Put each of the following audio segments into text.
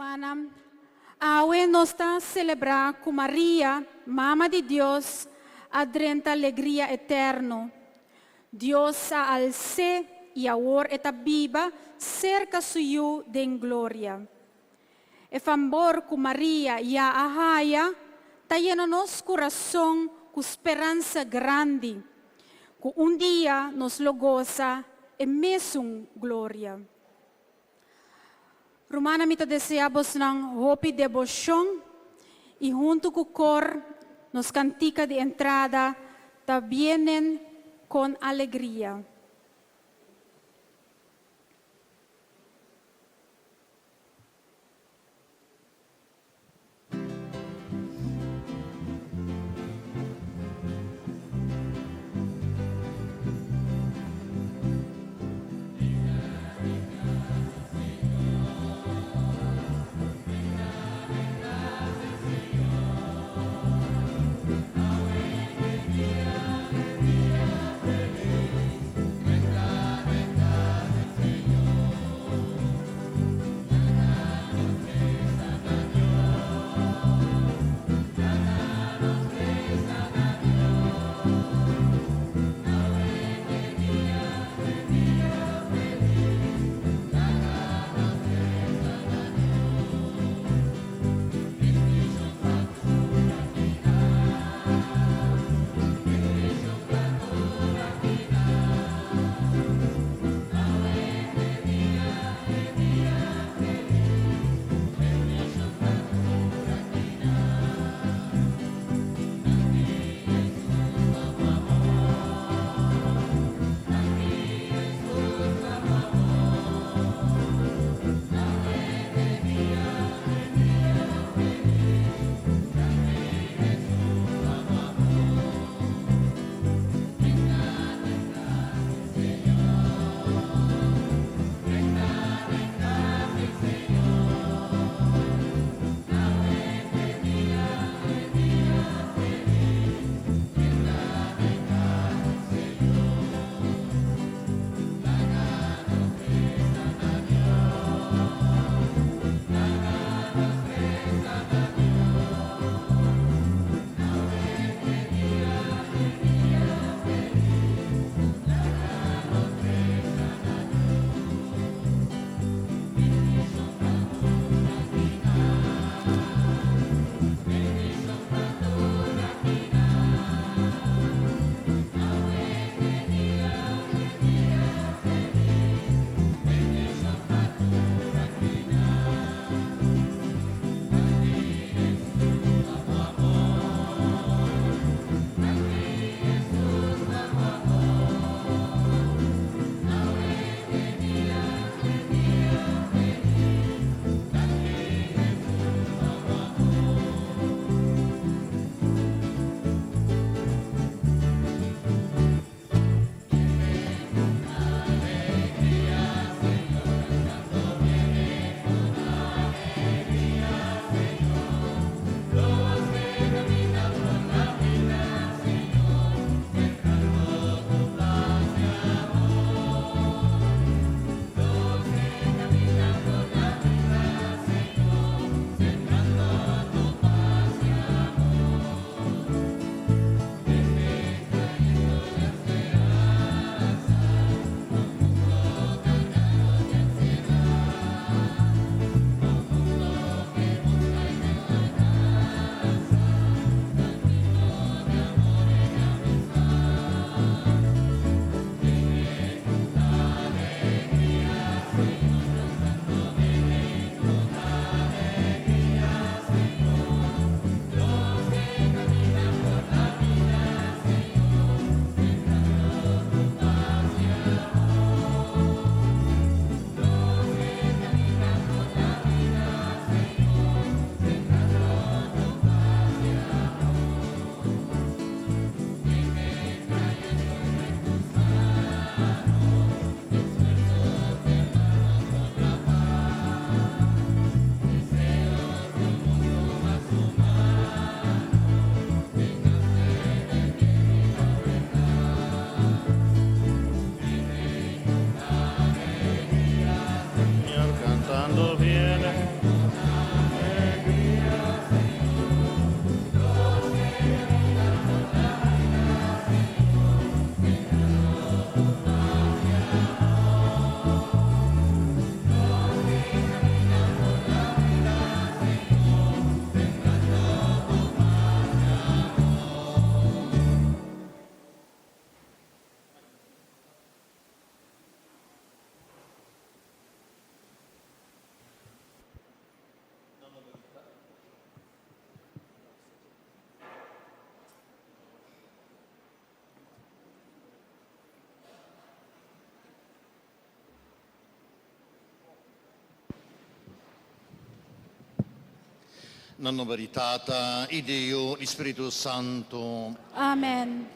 Rumannan, awe nos ta selebrá ku Maria, Mama di Dios, a drenta alegria eterno. Dios a als'é i awor e ta biba serka su Yu den gloria. E fambor ku Maria ya a haya ta yena nos kurason ku speransa grandi ku un dia nos lo gosa e mesun gloria. Rumannan mi ta desea bosnan hopi deboshon i huntu ku kor nos kantika di entrada ta Vienen con alegria. Na nomber di Tata, y di Yu, y Spiritu Santo. Amen.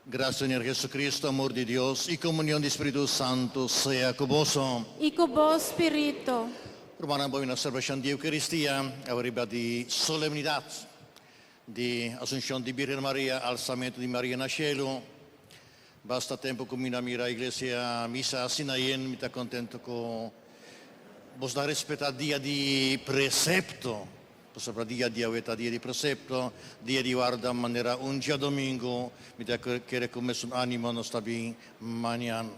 Gracia Señor Jesucristo, amor di Dios y comunion di Spiritu Santo sea cu boso. Y cu bo spirito. Rumannan, bon na celebracion di Eucaristia, ariba di solemnidad di Asuncion di Virgen Maria, alsamento di Maria na cielo. Basta tempo cu mi no a mira iglesia misa asina yen, mi ta contento cu boso ta respeta dia di precepto, pasobra dia di awe ta dia di precepto, dia di warda manera un djadomingo, mi ta kere cu mesun animo nos ta bin mañan.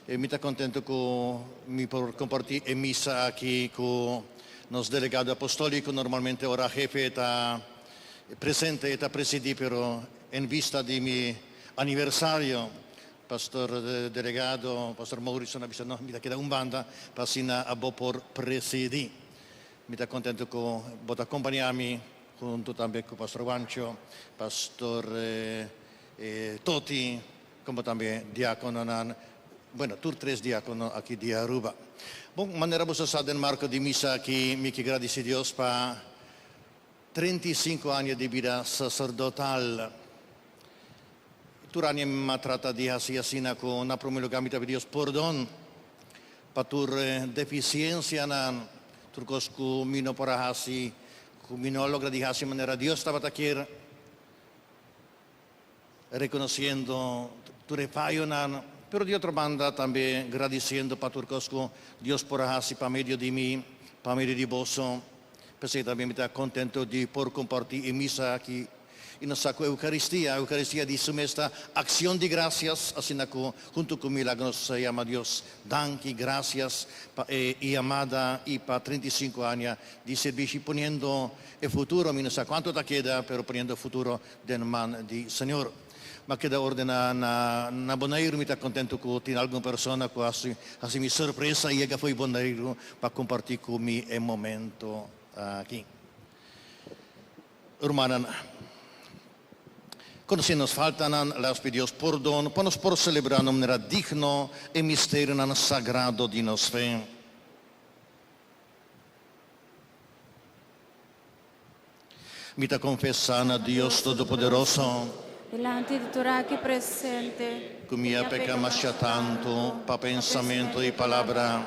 E mi ta contento cu mi por comparti e misa aki cu nos delegado apostolico, normalmente ora hefe ta presente e ta presidi, pero en vista di mi aniversario, Pastor Delegado, Pastor Maurison a bisa no, mi ta keda un banda pa asina abo por presidi. Mi ta contento cu bo ta acompaña mi hunto tambe cu Pastor Wancho, Pastor Toti, como tambe diacononan, bueno, tur tres diacono aki di Aruba. Bon, manera bo sa sa den marco di misa aki mi ke gradici Dios pa 35 aña di bida sacerdotal. Tur aña mi a trata di haci asina cu na prome lugar mi ta pidi Dios pordon pa tur deficiencianan, tur cos cu mi no por a haci, cu mi no a logra di haci manera Dios tabata kier, reconociendo tur e fayonan, pero di otro banda tambe gradiciendo pa tur cos cu Dios por a haci pa medio di mi, pa medio di boso. P'esey tambe mi ta contento di por comparti e misa aki y nos sa cu Eucaristia, Eucaristia di su mes ta accion di gracias, asina cu hunto cu mi laga nos yama Dios danki, gracias pa e yamada y pa 35 aña di servishi poniendo e futuro, mi no sa cuanto ta keda, pero poniendo e futuro Den man di Señor. M'a keda ordená na na Boneiru. Mi ta kontentu ku tin algun persona ku hasi hasi mi sorpresa i yega fo'i Boneiru pa kompartí ku mi e momento aki. Rumannan, konosé nos faltanan, las pidi Dios pordon pa nos por selebrá na un manera digno e misterionan sagrado di nos fe. Mi ta konfesá na Dios Todopoderoso. Dilanti di tur aki presente. Ku mi a peka masha tantu pa pensamentu i palabra,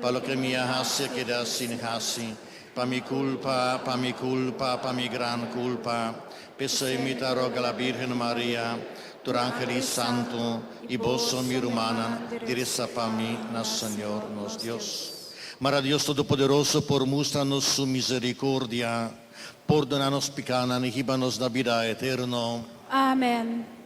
pa loke mi a hasi a keda sin hasi, pa mi kulpa, pa mi kulpa, pa mi gran kulpa. P'esei mi ta roga la Bírgen Maria, tur angel i santu, i boso, mi rumannan, di resa pa mi na Señor nos Dios. Mara Dios Todopoderoso por mustra nos su misericordia, pordona nos picanan y hiba nos na bida eterno. Amen.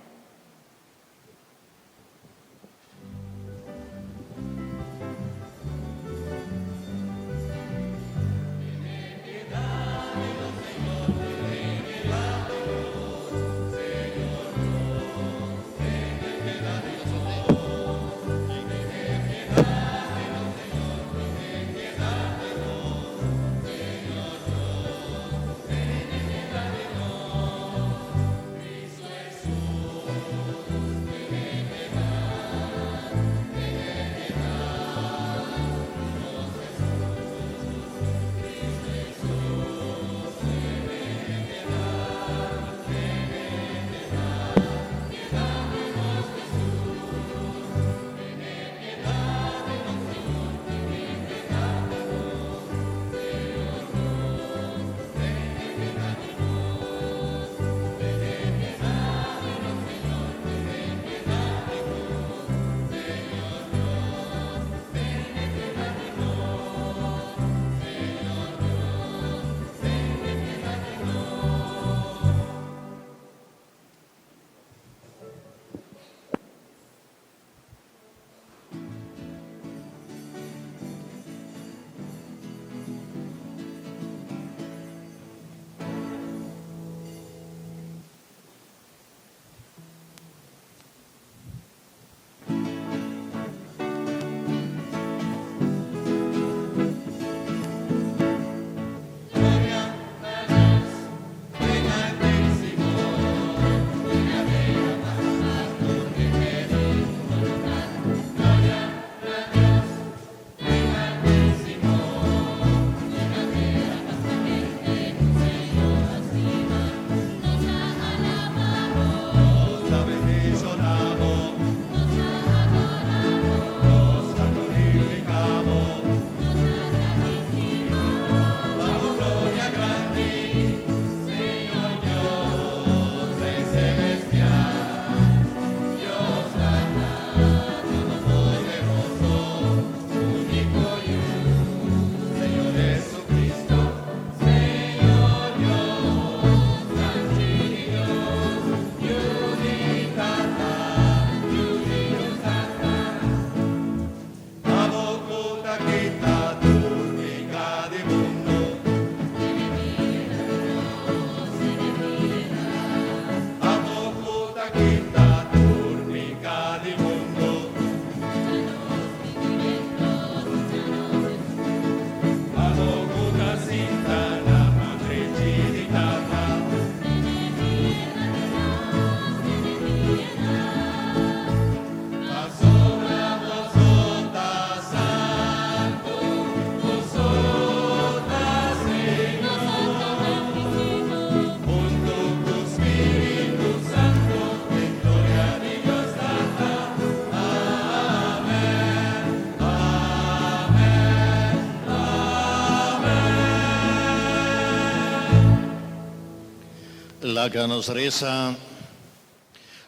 Laga nos resa.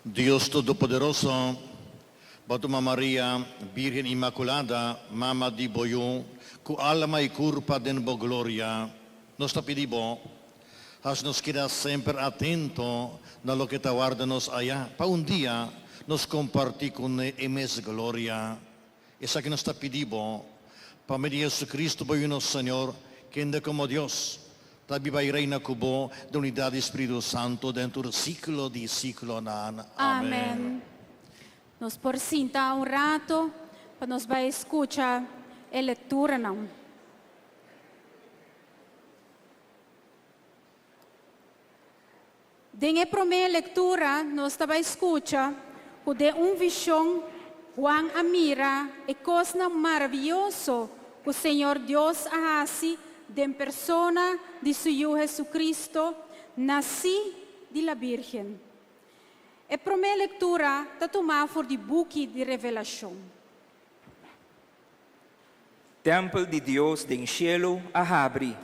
Dios Todopoderoso, Bo a tuma Maria, Birgen Inmaculada, Mama di bo Yu, ku alma i kurpa den bo gloria. Nos ta pidi Bo, hasi nos keda semper atento na loke ta warda nos aya, pa un dia nos kompartí kuné e mes gloria. Esaki nos ta pidi Bo, pa medio di Jesucristo, bo Yu nos Señor, kende komo Dios, ta biba i reina ku Bo den unidat di Spiritu Santu den tur siklo di siklonan. Amen. Nos por sinta un rato pa nos bai skucha e lekturanan. Den e promé lektura nos ta bai skucha ku den un vishon Juan a mira e kosnan maravioso ku Señor Dios a hasi den persona di su Yu Hesukristo, nasí di la Bírgen. E promé lektura ta tumá for di buki di Revelashon. Tèmpel di Dios den shelu a habri,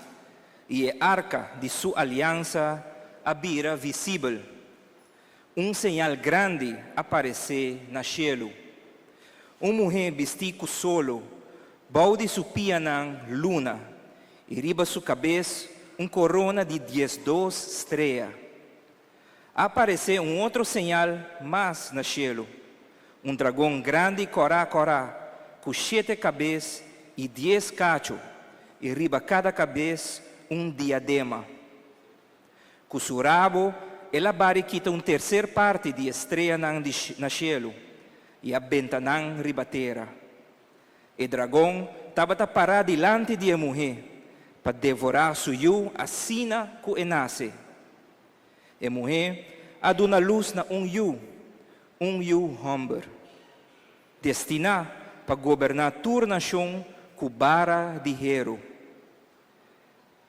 i e arka di su aliansa a bira visibel. Un señal grandi a paresé na shelu, un muhé bistí ku solo, bou di su pianan luna, i riba su kabes un korona di 12 strea. A aparesé un otro señal mas na shelu, un dragon grandi kòrá kòrá ku shete kabes i dies kachu, i riba kada kabes un diadema. Ku su rabo el a bari kita un terser parti di e streanan di na shelu i a benta nan riba tera. E dragon tabata pará dilanti di e muhé pa devorá su yu asina ku e nase. E muhé a duna lus na un yu, un yu hòmber, destiná pa goberná tur nashon ku bara di heru.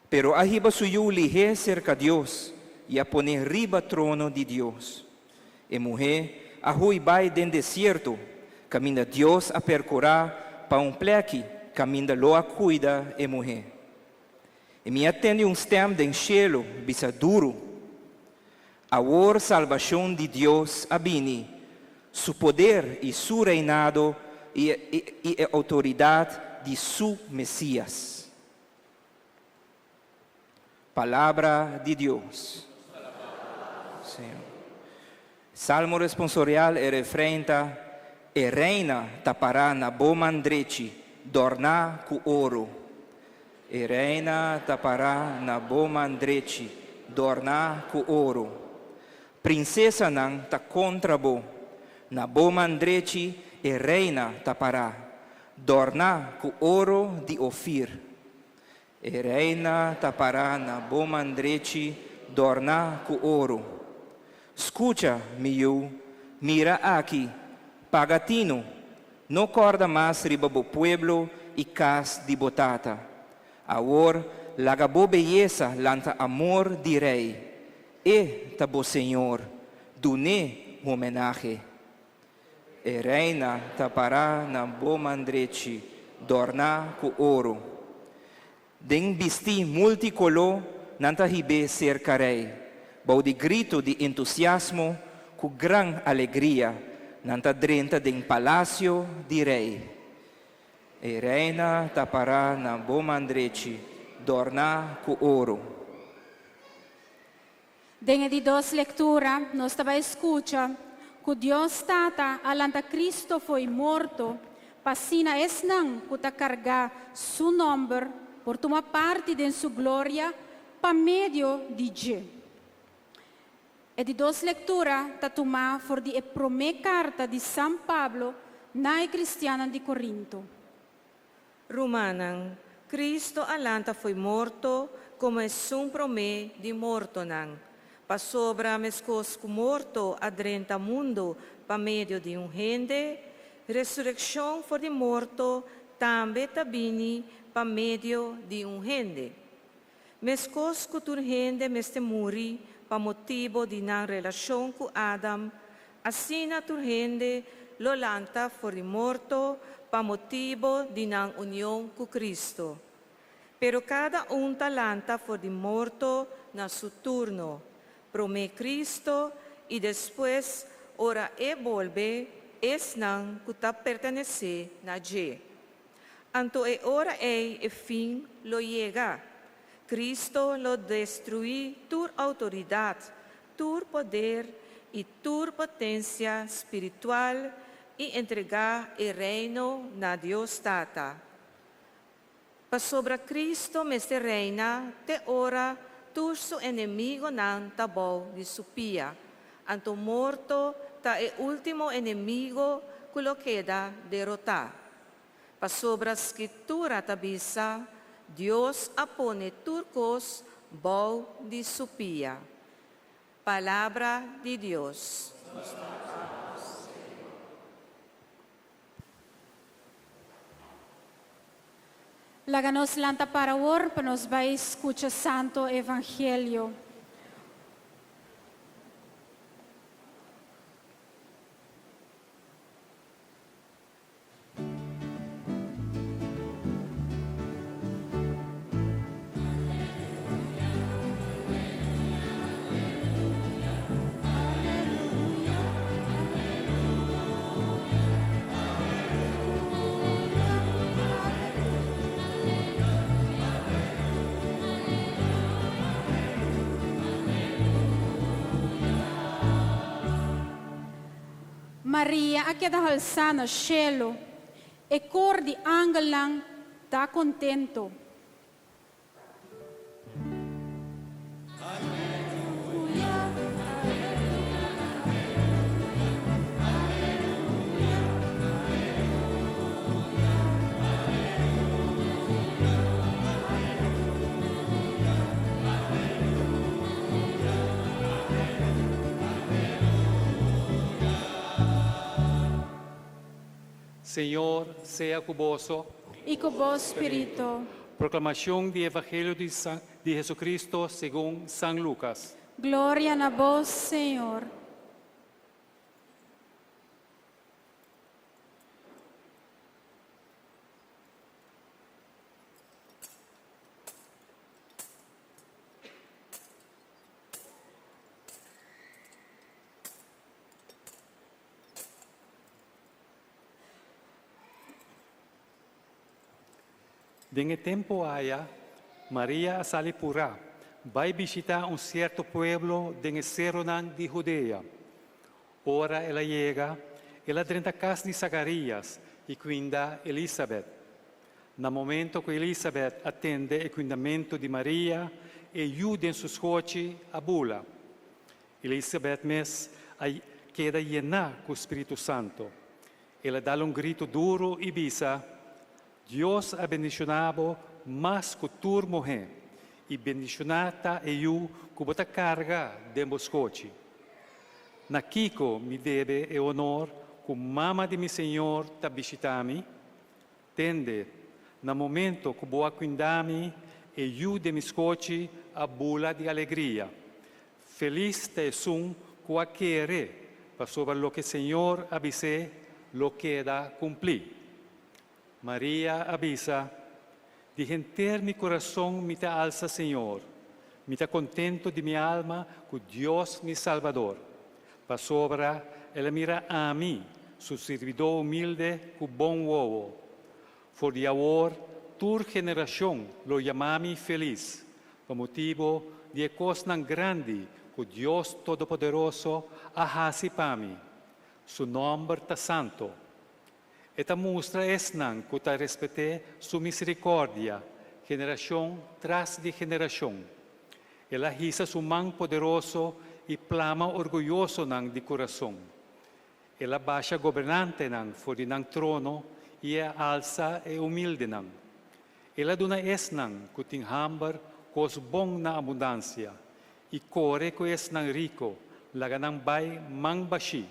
Pero a hiba su yu lihé serka Dios i a pon'é riba trono di Dios. E muhé a hui bai den desierto, kaminda Dios a perkurá pa un plèki kaminda lo a kuida e muhé. I mi a tende un stèm den shelu bisa duru, Awor salbashon di Dios a bini, su poder i su reinado i e outoridat di su Mesias. Palabra di Dios. Señor. Salmo responsorial e refrein ta, E reina ta pará na bo man drechi, dòrná ku oro. E reina ta pará na bo man drechi, dòrná ku oro. Prinsesanan ta kontra bo, na bo man drechi e reina ta pará, dòrná ku oro di Ofir. E reina ta pará na bo man drechi, dòrná ku oro. Skucha, mi yu, mira aki, paga tinu, no kòrda mas riba bo pueblo i kas di bo tata. Awor laga bo beyesa lanta amor di rei. E ta bo señor, dun'é homenahe. E reina ta pará na bo man drechi, dòrná ku oro. Den bistí multikoló nan ta hib'é serka rei. Bou di gritu di entusiasmo ku gran alegria nan ta drenta den palasio di rei. E reina ta pará na bo man drechi, dòrná ku oro. Den e di dos lektura nos ta bai skucha ku Dios Tata a lanta Kristo fo'i morto pa asina esnan ku ta kargá Su nòmber por tuma parti den Su gloria pa medio di dje. E di dos lektura ta tumá for di e promé karta di San Pablo na e kristiannan di Korinto. Rumannan, Cristo a lanta fo'i morto como esun promé di mortonan, pasobra mescos cu morto a drenta mundo pa medio di un hende, resureccion for di morto tambe ta bini pa medio di un hende. Mescos cu tur hende mester muri pa motibo di nan relacion cu Adam, asina tur hende lo lanta for di morto pa motibo di nan union cu Cristo. Pero cada un ta lanta for di morto na su turno. Promé Cristo i despues, ora e bolbe, esnan ku ta pertenesé na dje. Anto e ora ei e fin lo yega. Cristo lo destruí tur outoridat, tur poder i tur potensia spiritual i entregá e Reino na Dios Tata. Pasobra Cristo mester reina te ora tur su enemigonan ta bou di su pia. Anto morto ta e último enemigo ku lo keda derotá. Pasobra Skritura ta bisa, Dios a pone tur kos bou di su pia. Palabra di Dios. Laga nos lanta para awor pa nos bai skucha Santo Evangelio. Maria a keda halsá na shelu. E kor di angelnan ta kontentu. Señor sea ku boso. I ku bo spiritu. Proklamashon di Evangelio di San di Jesucristo segun San Lukas. Gloria na bo, Señor. Den e tempu aya, Maria a sali purá bai bishitá un sierto pueblo den e seronan di Hudea. Ora el a yega, el a drenta kas di Zakarías i kuinda Elisabet. Na momento ku Elisabet a tende e kuindamentu di Maria, e yu den su skochi a bula. Elisabet mes a keda yená ku spiritu santu. El a dal un gritu duru i bisa, Dios a bendishoná bo mas ku tur muhé, i bendishoná ta e yu ku bo ta karga den bo skochi. Na kiko mi debe e onor ku mama di mi Señor ta bishitá mi? Tende, na momento ku bo a kuindá mi, e yu den mi skochi a bula di alegria. Felis ta esun ku a kere, pasobra loke Señor a bis'é lo keda kumplí. Maria a bisa, Di henter mi kurason mi ta alsa Señor, mi ta kontentu di mi alma ku Dios mi Salbador, pasobra El a mira ami, su sirbidó humilde, ku bon wowo. For di awor tur generashon lo yama mi felis, pa motibu di e kosnan grandi ku Dios Todopoderoso a hasi pa mi. Su nòmber ta santu. E ta mustra esnan ku ta respet'é su miserikòrdia generashon tras di generashon. El a hisa su man poderoso i plama orguyosonan di kurason. El a basha gobernantenan for di nan trono i a alsa e humildenan. El a duna esnan ku tin hamber kos bon na abundansia i kore ku esnan riko laga nan bai man bashí.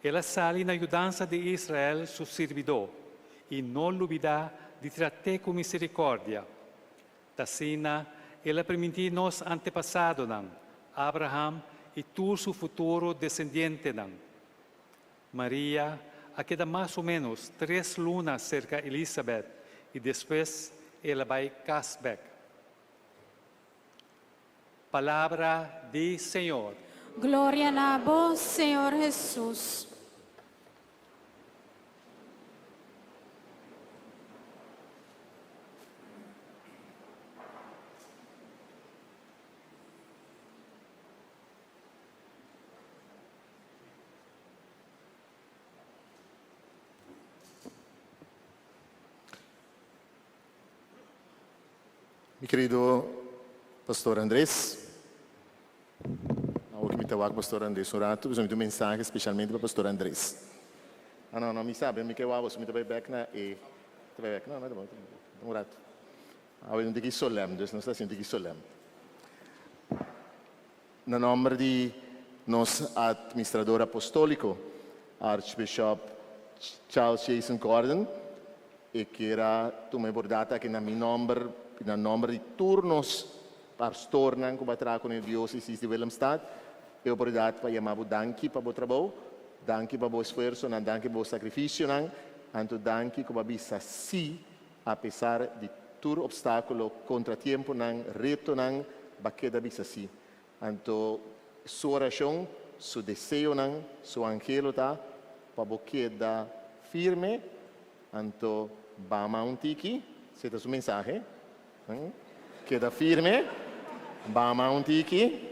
El a sali na yudansa di Israel su sirbidó i no lubidá di trat'é ku miserikòrdia. T'asina el a primintí nos antepasadonan, Abraham i tur su futuro desendientenan. Maria a keda mas o ménos tres luna serka Elisabèt i despues el a bai kas bèk. Palabra di Señor. Gloria na bo, Señor Hesus. Mi kerido Pastor Andres, awor ku mi ta wak Pastor Andres un ratu, pasobra mi tin un mensahe spesialmente pa Pastor Andres. Ah no, no, mi sabi, mi ke wak boso, mi ta bai bek na e, mi ta bai bek, no, no ta bon, un ratu. Awe un tiki solèm, dus nos ta hasi un tiki solèm. Na nòmber di nos Administrador Apostóliko, Archbishop Charles Jason Gordon, e kier a tuma e bordat aki na mi nòmber i na nòmber di tur nos pastornan ku bo a traha ku e Diósesis di Willemstad, e oportunidat pa yama bo danki pa bo trabou, danki pa bo esfuersonan, danki pa bo sakrifisionan, anto danki ku bo a bisa sí Apesar di tur obstáculo, contratiemponan, retonan, ba keda bisa sí. Anto su oracion, su deseonan, su anhelo ta pa bo keda firme, anto bama un tiki, esei ta su mensahe, keda firme, bama un tiki,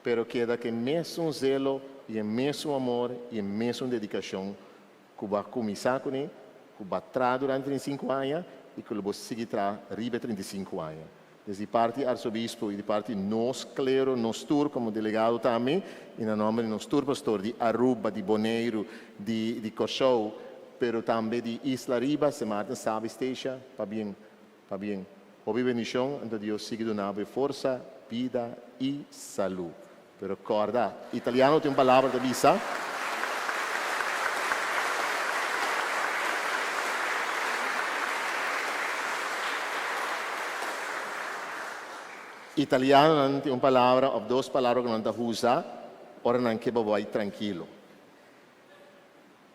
pero keda ku e mesun zelo i e mesun amor i e mesun dedicacion ku bo a kuminsá kuné, ku bo a traha durante 35 aña i ku lo bo sigui traha riba e 35 aña. Des di parti Arsobispo i di parti nos klero, nos tur komo delegado tambe i na nòmber di nos tur pastor di Aruba, di Boneiru, di di Kòrsou, pero tambe di Isla Riba, Sint Maarten, Saba i Statia, pabien, pabien. Hopi bendishon, anto Dios sigui duna bo e forsa, bida i salú. Pero corda, italiano tin un palabra ta bisa. Italianonan tin un palabra of dos palabra cu nan ta usa ora nan ke pa bo bay trankilo.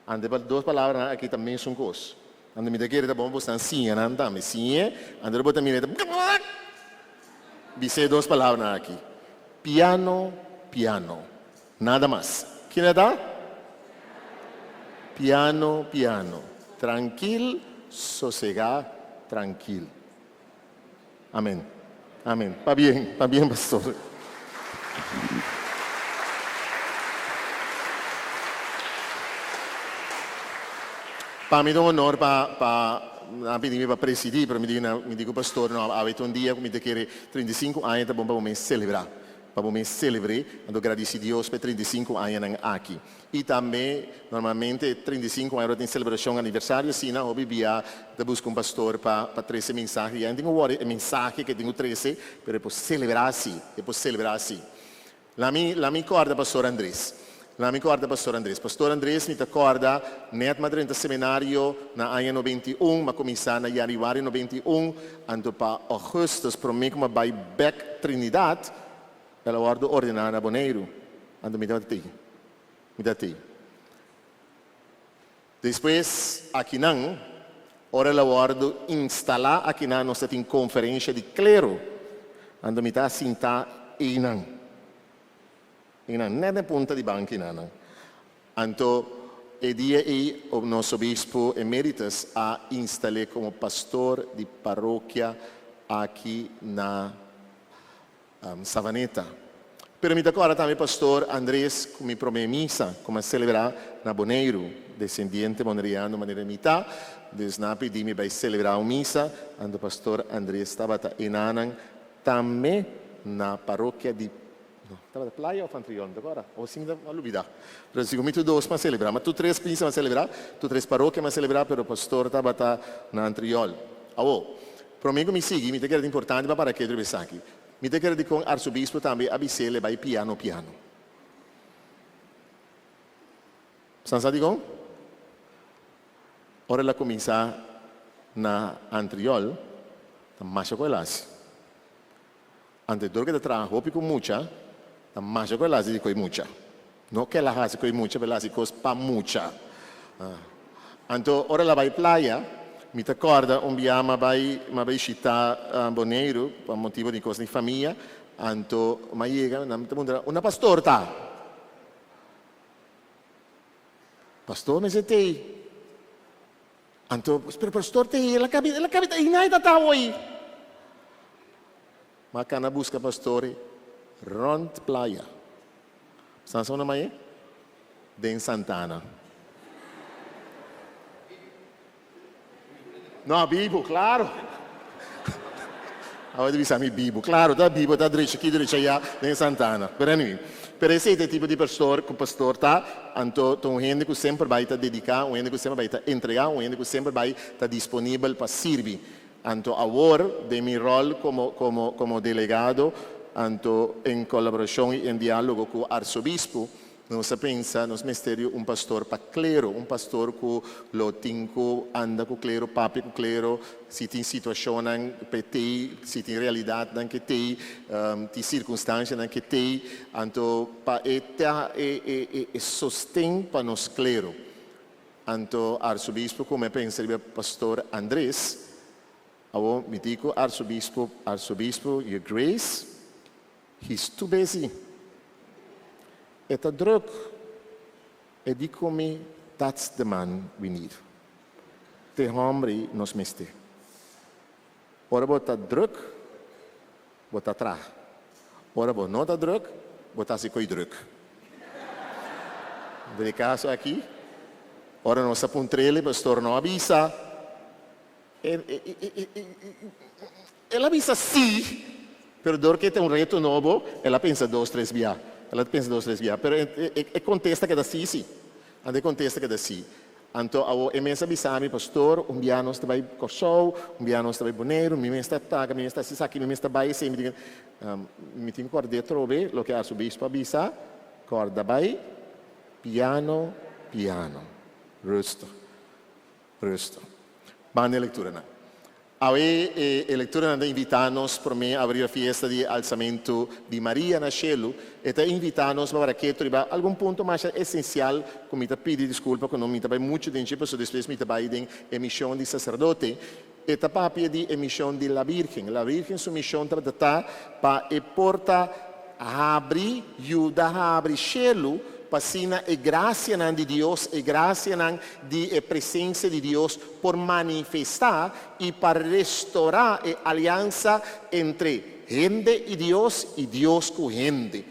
Ante pa dos palabranan aki ta mesun cos. Ante mi ta kere ta bon pa bosnan siña nan tambe. Siñ'e, ante lo bo ta mira e ta bisa e dos palabranan aki. Piano, piano. Nada mas. Kina ta? Piano, piano. Trankil, sosega, trankil. Amen. Amen. Pabien, pabien pastor. Pa mi ta un honor pa pa nan a pidi mi pa presidi, pero mi di nan mi di ku pastor no awe ta un dia ku mi ta kere 35 aña ta bon pa bo mes selebrá, pa bo mes selebr'é, anto gradisi Dios pa e 35 añanan aki. I tambe normalmente 35 aña lo tin celebracion aniversario asina hopi bia ta busca un pastor pa pa trece mensahe ya tin cu worde e mensahe ke tin cu trece pero e por celebra si e por celebra si la mi la mi corda pastor Andres la mi corda pastor Andres pastor Andres mi ta corda net ma drenta seminario na aña 91 ma cuminsa na januari 91 anto pa augustus prome cu ma bay bek Trinidad El a wòrdu ordená na Boneiru, anto mi tabata tei. Mi ta tei. Despues akinan, ora el a wòrdu instalá akinan nos ta tin konferensha di klero, anto mi ta sintá einan. Einan, nèt na e punta di bankinan. Anto e dia ei nos obispo emeritus a instal'é komo pastor di parokia aki na Savaneta. Pero mi ta kòrda tambe Pastor Andres ku mi promé misa ku mi a selebrá na Boneiru, desendiente boneriano manera mi ta, dus nan a pidi mi bai selebrá un misa, anto Pastor Andres tabata enanan tambe na parokia di, no, tabata Playa òf Antriol, mi ta kòrda, o si mi ta a lubidá, pero sigur mi tur dos mi a selebrá, ma tur tres misa mi a selebrá, tur tres parokia mi a selebrá, pero Pastor tabata na Antriol. Awor. Promé ku mi sigui, mi ta kere ta importante pa para ketu riba esaki. Mi ta kere dikon Arsobispo tambe a bis'é le bai piano piano. San sa dikon? Ora el a kuminsá na Antriol, ta masha ku el hasi. Ante dor ku e ta traha hopi ku mucha, ta masha ku el hasi di koe mucha. No ku el a hasi koe mucha, pero el a hasi kos pa mucha. Anto ora el a bai playa, mi ta kòrda un bia m'a bai m'a bai shita Boneiru pa motibu di kos di famia. Anto m'a yega, nan ta puntra, Unda pastor ta? Pastor mester t'ei. Anto, pero pastor t'ei, el a kabi, el a kabi ta ei, ta ta awor. M'a kana buska pastor rònt playa. Sa sa unda m'a e? Den Santana. No, bibu, klaro. Awor ta bisa mi bibu. Klaro, ta bibu, ta drecha aki, drecha aya, den Santana. Pero anyway, pero esei ta e tipo di pastor ku pastor ta. Anto ta un hende ku semper bai ta dediká, un hende ku semper bai ta entregá, un hende ku semper bai ta disponibel pa sirbi. Anto awor, den mi ròl komo komo komo delegado, anto en kolaborashon i en diálogo ku arsobispu, nos a pensa nos mester di un pastor pa klero, un pastor ku lo tin ku anda ku klero, papia ku klero, si tin situashonnan p'e tei, si tin realidatnan ke tei, tin sirkunstanshanan ke tei, anto pa e ta e e e sosten pa nos klero. Anto Arsobispo ku mi a pensa riba Pastor Andres, awor mi di ku Arsobispo, Arsobispo, Your Grace, he's too busy. E ta druk. E di ku mi, that's the man we need. T'e homber ei nos mester. Ora bo ta druk, bo ta traha. Ora bo no ta druk, bo ta hasi ko'i druk. Den e kaso aki, ora nos a puntr'el, e pastor no a bisa. El a bisa sí, pero dor ke ta un reto nobo, el a pensa dos, tres bia. El a pensa dos, tres bia. Pero e kontesta keda sí, sí. Anto e kontesta keda sí. Anto awor e mes a bisa mi, Pastor, un bia nos ta bai Kòrsou, un bia nos ta bai Boneiru, mi mes ta paga, mi mes ta hasi esaki, mi mes ta bai esei. Mi tin mi tin kòrd'é atrobe loke Arsobispo a bisa, Kòrda bai piano piano, rustig, rustig. Banda e lekturanan. Awe e e lekturanan ta invitá nos promé abri e fiesta di e alsamentu di Maria na shelu. E ta invitá nos pa para ketu riba algun punto masha esensial ku mi ta pidi diskulpa ku no mi ta bai muchu den dje pasobra despues mi ta bai den e mishon di saserdote. E ta papia di e mishon di La Virgen. La Virgen su mishon tabata ta pa e por ta habri, yuda habri shelu pa asina e grasianan di Dios, e grasianan di e presensia di Dios por manifestá i pa restorá e aliansa entre hende i Dios i Dios ku hende.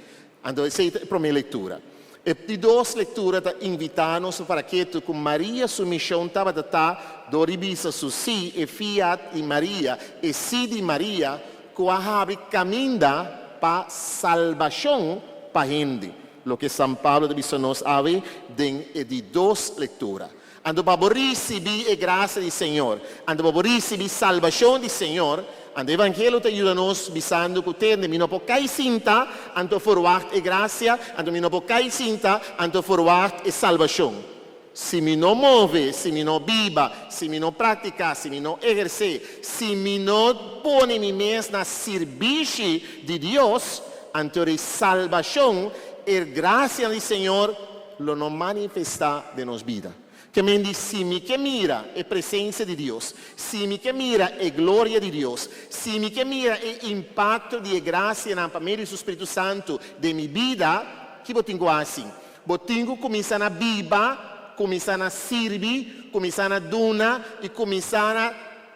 Anto esei ta e promé lektura. E di dos lektura ta invitá nos pa para ketu ku Maria su mishon tabata ta dor di bisa su sí, e fiat di Maria, e sí di Maria, ku a habri kaminda pa salbashon pa hende, loke San Pablo ta bisa nos awe den e di dos lektura. Anto pa bo risibí e grasia di Señor, anto pa bo risibí salbashon di Señor, anto Evangelio ta yuda nos bisando ku tende mi no por kai sinta, anto forwagt e grasia, anto mi no por kai sinta, anto forwagt e salbashon. Si mi no move, si mi no biba, si mi no praktiká, si mi no ehersé, si mi no pone mi mes na sirbishi di Dios, anto e salbashon, e grasia di Señor lo no manifestá den nos bida. Ke men di si mi ke mira e presensia di Dios, si mi ke mira e gloria di Dios, si mi ke mira e impakto di e grasianan pa medio di su Spiritu Santu den mi bida, ki bo tin ku hasi? Bo tin ku kuminsá na biba, kuminsá na sirbi, kuminsá na duna i kuminsá na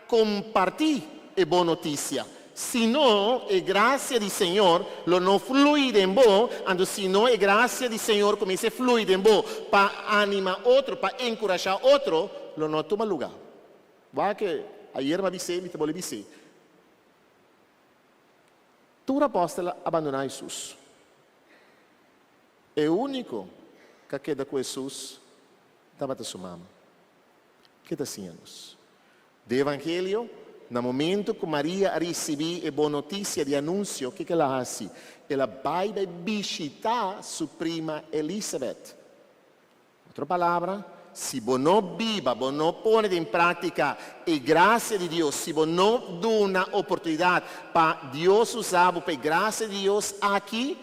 kompartí e bon notisia. Si no, e grasia di Señor lo no flui den bo, anto si no e grasia di Señor kumins'é flui den bo pa anima otro, pa enkurashá otro, lo no tuma lugá. Wak ke ayer mi a bis'é, mi ta bolbe bis'é. Tur apòstel a bandoná Hesus. E úniko ku a keda ku Hesus tabata su mama. Ke ta siña nos? Den Evangelio, na momento ku Maria a risibí e bon notisia di anunsio, kiko el a hasi? El a bai bai bishitá su prima Elisabet. Otro palabra, si bo no biba, bo no pone den práktika e grasia di Dios, si bo no duna oportunidat pa Dios usa bo pa e grasia di Dios aki,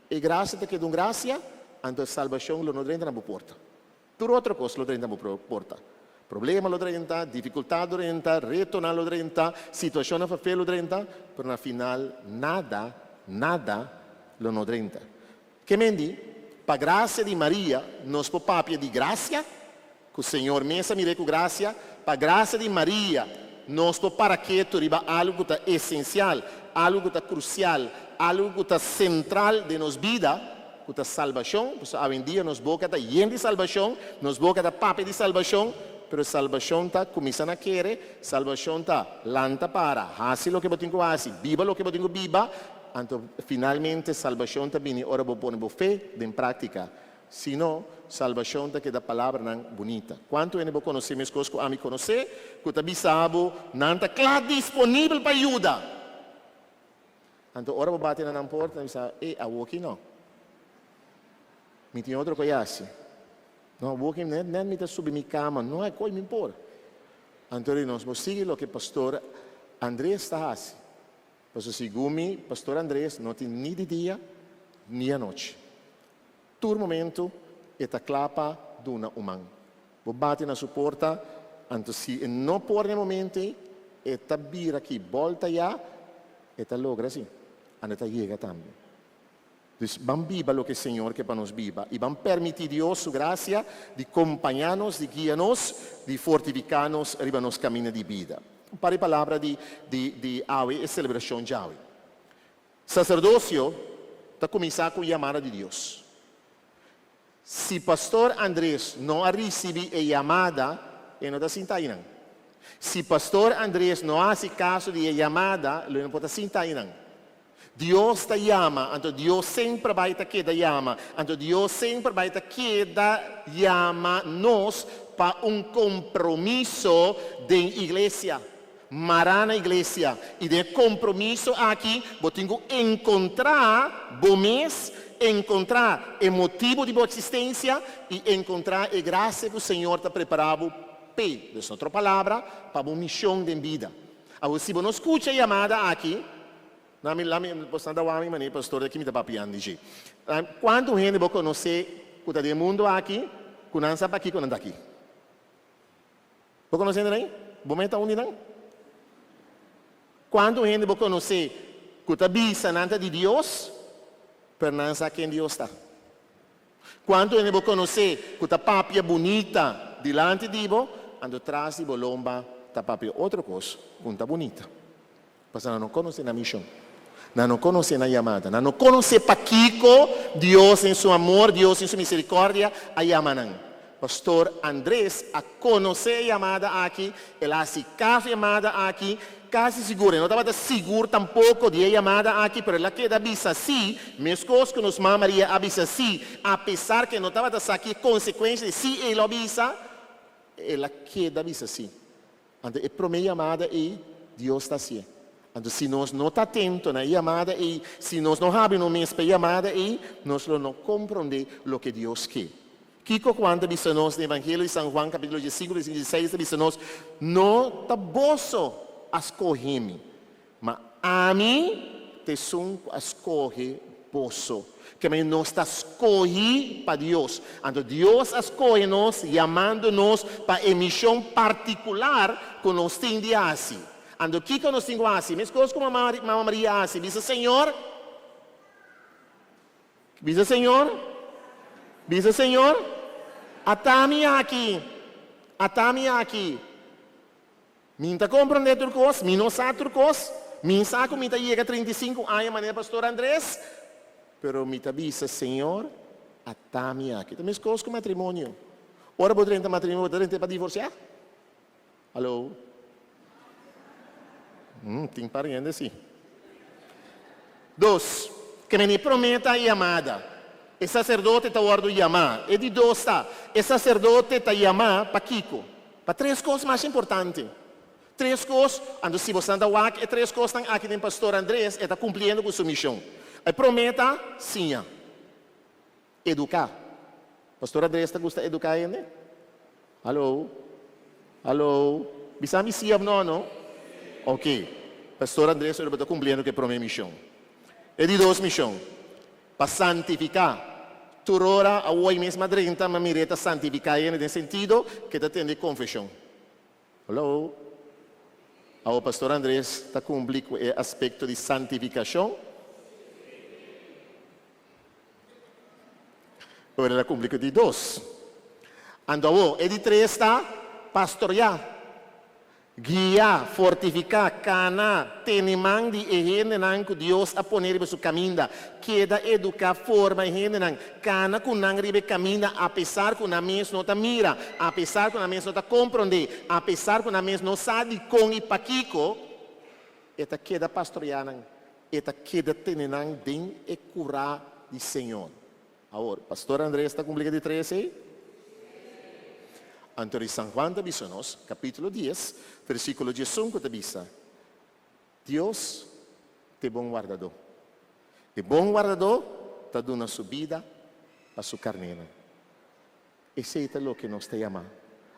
e grasia ta keda un grasia, anto e salbashon lo no drenta na bo porta. Tur otro kos lo drenta na bo porta. Problema lo drenta, difikultat lo drenta, retonan lo drenta, situashonnan fafel lo drenta, pero na final nada Nada lo no drenta. Ke men di, pa grasia di Maria, nos por papia di grasia, ku Señor mes a mir'é ku grasia, pa grasia di Maria, nos por para ketu riba algu ku ta esensial, algu ku ta krusial, algu ku ta sentral den nos bida, ku ta salbashon, pasobra awendia nos boka ta yen di salbashon, nos boka ta papia di salbashon, pero salbashon ta kuminsá na kere, salbashon ta lanta para, hasi loke bo tin ku hasi, biba loke bo tin ku biba, anto finalmente salbashon ta bini ora bo pone bo fe den práktika. Si no, salbashon ta keda palabranan bunita. Kuantu hende bo konosé meskos ku ami konosé ku ta bisa bo nan ta kla disponibel pa yuda? Anto ora bo bati na nan porta nan bisa, E, awoki no. Mi tin otro kos hasi. No, awoki nèt nèt mi ta subi mi kama, no hay kos mi por. Anto di nos, bo sigui loke pastor Andres ta hasi. Pasobra segun mi, pastor Andres no tin ni di dia ni anochi. Tur momento e ta kla pa duna un man. Bo bati na su porta, anto si e no por na e momento ei, e ta bira aki bolta ya, e ta logra si, anto e ta yega tambe. Dus ban biba loke Señor ke pa nos biba i ban permiti Dios su grasia di kompañá nos, di guia nos, di fortifiká nos riba nos kaminda di bida. Un par di palabra di di di awe e selebrashon djawe. Saserdosio ta kuminsá ku yamada di Dios. Si Pastor Andres no a risibí e yamada, e no ta sinta einan. Si Pastor Andres no a hasi kaso di e yamada, lo e no por ta sinta einan. Dios ta yama, anto Dios semper bai ta keda yama. Anto Dios semper bai ta keda yama nos pa un kompromiso den iglesia. Mará na iglesia, i den e kompromiso aki bo tin ku enkontrá bo mes, enkontrá e motibu di bo eksistensia i enkontrá e grasia ku Señor ta prepará bo p'e, dus otro palabra, pa bo mishon den bida. Awor, si bo no skucha e yamada aki, na mi, lami, bo sa ta wak mi manera pastor aki mi ta papiando di dje. Kuantu hende bo konosé ku ta den e mundu aki ku nan sa pakiko nan ta aki? Bo konosé hende nan? Bo mes ta un di nan? Kuantu hende bo konosé ku ta bisa nan ta di Dios, pero nan sa ken Dios ta? Kuantu hende bo konosé ku ta papia bunita dilanti di bo, anto tras di bo lomba ta papia otro kos ku no ta bunita? Pasobra nan no konosé nan mishon. Nan no konosé nan yamada. Nan no konosé pakiko Dios den su amor, Dios den su miserikòrdia a yama nan. Pastor Andres a konosé e yamada aki, el a hasi kaso e yamada aki, kasi sigur, e no tabata sigur tampoko di e yamada aki, pero el a keda bisa sí, meskos ku nos Mama Maria a bisa sí, apesar ku e no tabata sa ki e konsekuensha di sí el a bisa, el a keda bisa sí. Anto e promé yamada ei, Dios ta hasié. Anto si nos no ta atento na e yamada ei, si nos no habri nos mes pa e yamada ei, nos lo no komprondé loke Dios ke. Kiko Juan ta bisa nos den Evangelio di San Juan kapítulo diesinku versíkulo dieseis ta bisa nos, No ta boso a skohe mi, Ma ami ta esun ku a skohe boso. Ke men nos ta skohí pa Dios. Anto Dios a skohe nos yamando nos pa e mishon partikular ku nos tin di hasi. Anto kiko nos tin ku hasi? Meskos ku Mama Maria a hasi, bisa, Señor, bisa Señor, bisa Señor, ata mi aki, ata mi aki. Mi ta komprondé tur kos, mi no sa tur kos, mi sa ku mi ta yega 35 aña manera Pastor Andres, pero mi ta bisa, Señor, ata mi aki. Ta meskos ku matrimonio. Ora bo drenta matrimonio, bo ta drent'é pa divorsiá? Hallo? Tin par hende si. Dos, ke men e promé ta yamada. E saserdote ta wòrdu yamá. E di dos ta, e saserdote ta yamá pa kiko? Pa tres kos masha importante. Tres kos, anto si bosan ta wak e tres kosnan aki den Pastor Andres, e ta kumpliendo ku su mishon. E promé ta, siña. Eduká. Pastor Andres ta gusta eduká hende? Hallo? Hallo? Bisa mi sí òf no, no? Ok. Pastor Andres ora bo ta kumpliendo ku e promé mishon. E di dos mishon, pa santifiká. Tur ora awor i mes m'a drenta m'a mir'é ta santifiká hende den sentido ku e ta tende konfeshon. Hallo? Awor Pastor Andres ta kumpli ku e aspekto di santifikashon? Pero el a kumpli ku di dos. Anto awor, e di tres ta pastoriá, guia, fortifiká, kana, tene man di e hendenan ku Dios a pone riba su kaminda, keda eduká, forma e hendenan, kana ku nan riba e kaminda apesar ku nan mes no ta mira, apesar ku nan mes no ta komprondé, apesar ku nan mes no sa dikon i pakiko, e ta keda pastoriá nan, e ta keda tene nan den e kurá di Señor. Awor, Pastor Andres ta kumpli ku e di tres ei? Anto di San Juan ta bisa nos, kapítulo dies, versíkulo diesunku ta bisa, Dios ta e bon wardadó. E bon wardadó ta duna su bida pa su karnénan. Esei ta loke nos ta yamá.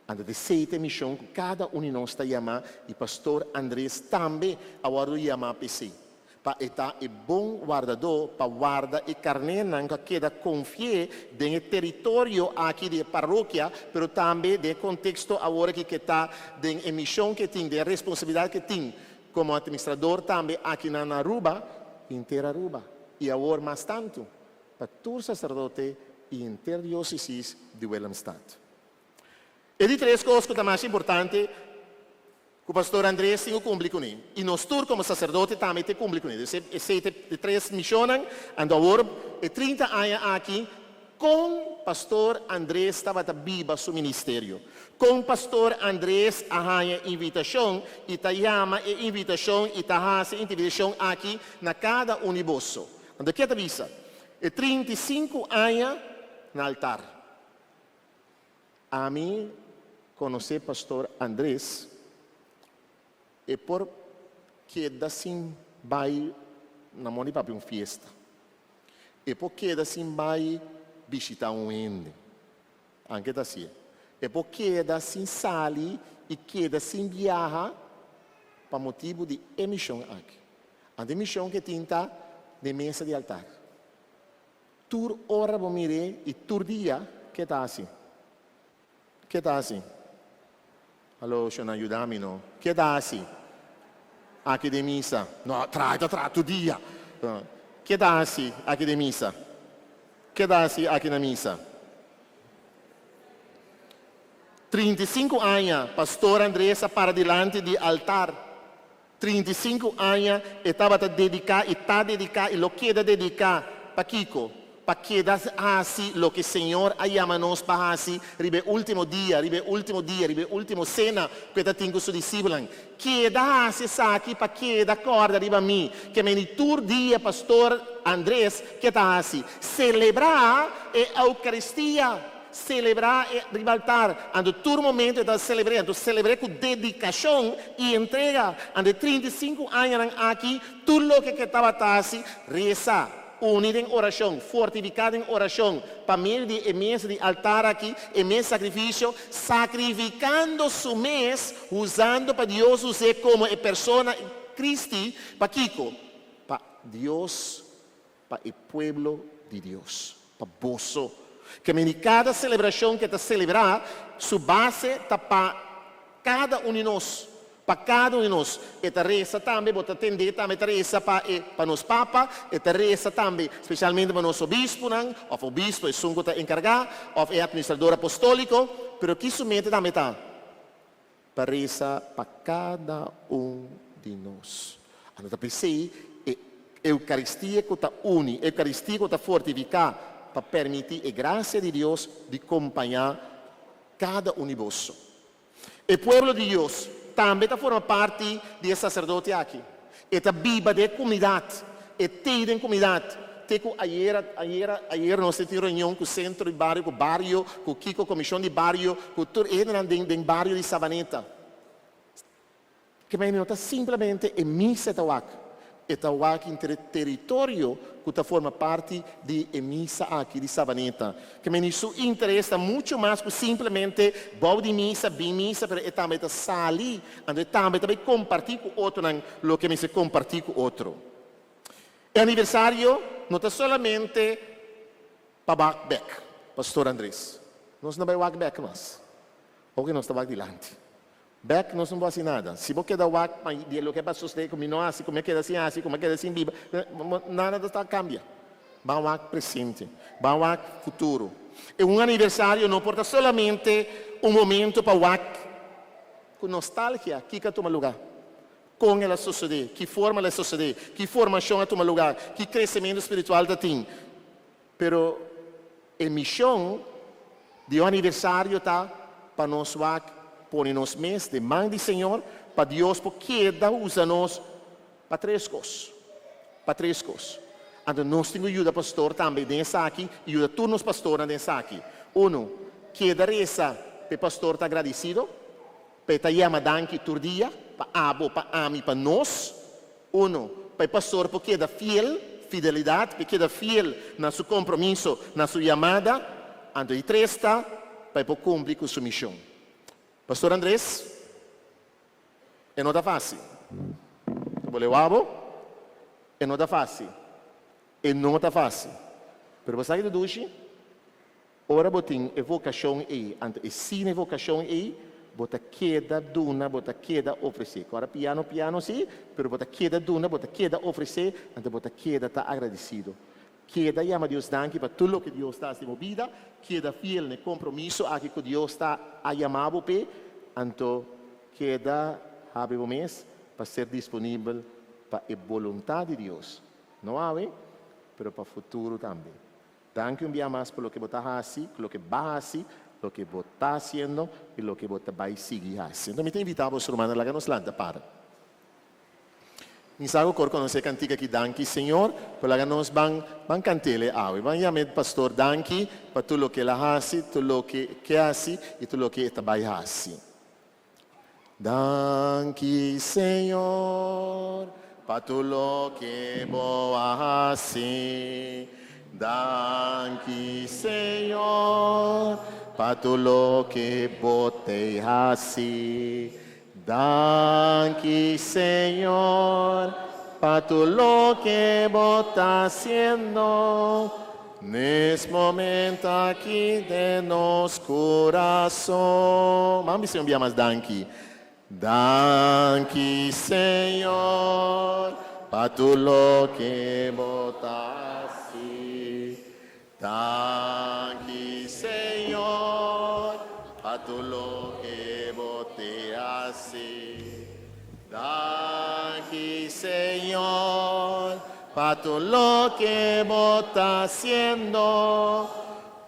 Anto ta esei ta e mishon ku kada un di nos ta yamá i Pastor Andres tambe a wòrdu yamá pa esei, pa e ta e bon wardadó pa warda e karnénan ku a keda konfi'é den e teritorio aki di e parokia, pero tambe den e konteksto awor aki ku e ta den e mishon ku e tin, den e responsabilidat ku e tin komo atministrador tambe akinan na Aruba, henter Aruba i awor mas tantu pa tur saserdote i henter diósesis di Willemstad. E di tres kos ku ta mas importante ku Pastor Andrés tin ku kumpli kuné, i nos tur komo saserdote tambe tin kumpli kuné. Dus esei ta e tres mishonnan. Anto awor e 30 aña aki, kon Pastor Andrés tabata biba su ministerio? Kon Pastor Andrés a haña invitashon i ta yama e invitashon i ta hasi e invitashon aki na kada un di boso? Anto ke ta bisa? E 35 aña na altar. Ami konosé Pastor Andres, e por keda sin bai na moda di papia un fiesta. E por keda sin bai bishita un hende. Anke ta hasié. E por keda sin sali i keda sin biaha pa motibu di e mishon aki. Anto e mishon ku e tin ta den mesa di altar. Tur ora bo mir'é i tur dia, ke ta hasi? Ke ta hasi? Alo, shonnan, yuda mi no. Ke ta hasi? Aki den misa. No, traha, ta traha tur dia. Ke ta hasi aki den misa? Ke ta hasi aki na misa? 35 aña Pastor Andres a para dilanti di altar. 35 aña e tabata dediká i ta dediká i lo keda dediká pa kiko? Pa keda hasi loke Señor a yama nos pa hasi riba e último dia, riba e último dia, riba e último sena ku e ta tin ku su disipelnan. Keda hasi esaki pa keda kòrda riba mi. Ke meni tur dia Pastor Andres ke ta hasi? Selebrá e Eukaristia. Selebrá e riba altar. Anto tur momento e ta selebr'é. Anto selebr'é ku dedikashon i entrega. Anto e 35 añanan aki, tur loke ku e tabata hasi, resa, uni den orashon, fortifiká den orashon, pa medio di e mesa di altar aki, e mes sakrifisio, sakrifikando su mes, usando pa Dios us'é komo e persona Kristi, pakiko? Pa Dios pa e pueblo di Dios, pa boso. Ke meni kada selebrashon ke ta selebrá, su base ta pa kada un di nos, pa kada un di nos. E ta resa tambe, bo ta tendé tambe ta resa pa e pa nos papa, e ta resa tambe spesialmente pa nos obispunan, òf obispo, esun ku ta enkargá, òf e atministrador apostóliko, pero ki su meta tambe ta? Pa resa pa kada un di nos. Anto ta p'esei e Eukaristia ku ta uni, Eukaristia ku ta fortifiká, pa permití e grasia di Dios di kompañá kada un di boso. E pueblo di Dios tambe ta forma parti di e saserdote aki. E ta biba den e komunidat, e tei den komunidat. Te ku ayera, ayera, ayera nos tin reunion ku sentro di bario, ku bario, ku kiko, komishon di bario, ku tur e hendenan den den bario di Sabaneta. Ke manera no ta simplemente e misa e ta wak, e ta wak henter e teritorio ku ta forma parti di e misa aki di Sabaneta. Ke meni su interes ta muchu mas ku simplemente bou di misa, bin misa, pero e tambe ta sali, anto e tambe ta bai kompartí ku otronan loke mester kompartí ku otro. E aniversario no ta solamente pa wak bèk, Pastor Andres. Nos no bai wak bèk mas. Oke nos ta wak dilanti. Bèk nos no bo hasi nada. Si bo keda wak pa di loke a sosodé ku mi no hasi, ku mi a keda sin hasi, ku mi a keda sin biba, nada ta kambia. Ban wak presente. Ban wak futuro. E un aniversario no por ta solamente un momento pa wak ku nostalgia kiko a tuma lugá, kon el a sosodé, ki forma el a sosodé, ki formashon a tuma lugá, ki kresementu spiritual ta tin. Pero e mishon di un aniversario ta pa nos wak pone nos mes den man di Señor pa Dios por keda usa nos pa tres kos. Pa tres kos. Anto nos tin ku yuda pastor tambe den esaki i yuda tur nos pastornan den esaki. Unu, keda resa pa e pastor ta agradisido, pa e ta yama danki tur dia, pa abo, pa ami, pa nos. Unu, pa e pastor por keda fiel, fidelidat, pa e keda fiel na su kompromiso, na su yamada. Anto di tres ta pa e por kumpli ku su mishon. Pastor Andres, e no ta fásil. Ta bo lewa bo? E no ta fásil. E no ta fásil. Pero bo sa ki ta dushi? Ora bo tin e vokashon ei, anto e sine vokashon ei, bo ta keda duna, bo ta keda ofresé. Ku ora piano piano sí, pero bo ta keda duna, bo ta keda ofresé, anto bo ta keda ta agradesido. Keda yama Dios danki pa tur loke Dios ta hasi den bo bida, keda fiel na e kompromiso aki ku Dios ta a yama bo p'e, anto keda habri bo mes pa ser disponibel pa e boluntat di Dios, no awe, pero pa futuro tambe. Danki un bia mas pa loke bo ta hasi, loke ba hasi, loke bo ta hasiendo i loke bo ta bai sigui hasi. Anto mi ta invitá boso rumannan laga nos lanta para. Mi sa ku kor konosé kantika aki Danki Señor, pero laga nos ban ban kant'el awe. Ban yama e pastor danki pa tur loke el a hasi, tur loke ke hasi i tur loke e ta bai hasi. Danki Señor pa tur loke bo a hasi. Danki Señor pa tur loke bo t'ei hasi. Danki Señor pa tur loke bo ta hasiendo nes momento aki den nos kurason. Ban bisa un bia mas danki. Danki Señor pa tur loke bo ta hasi. Danki Señor pa tur loke bo te hasi. Danki Señor pa tur loke bo ta hasiendo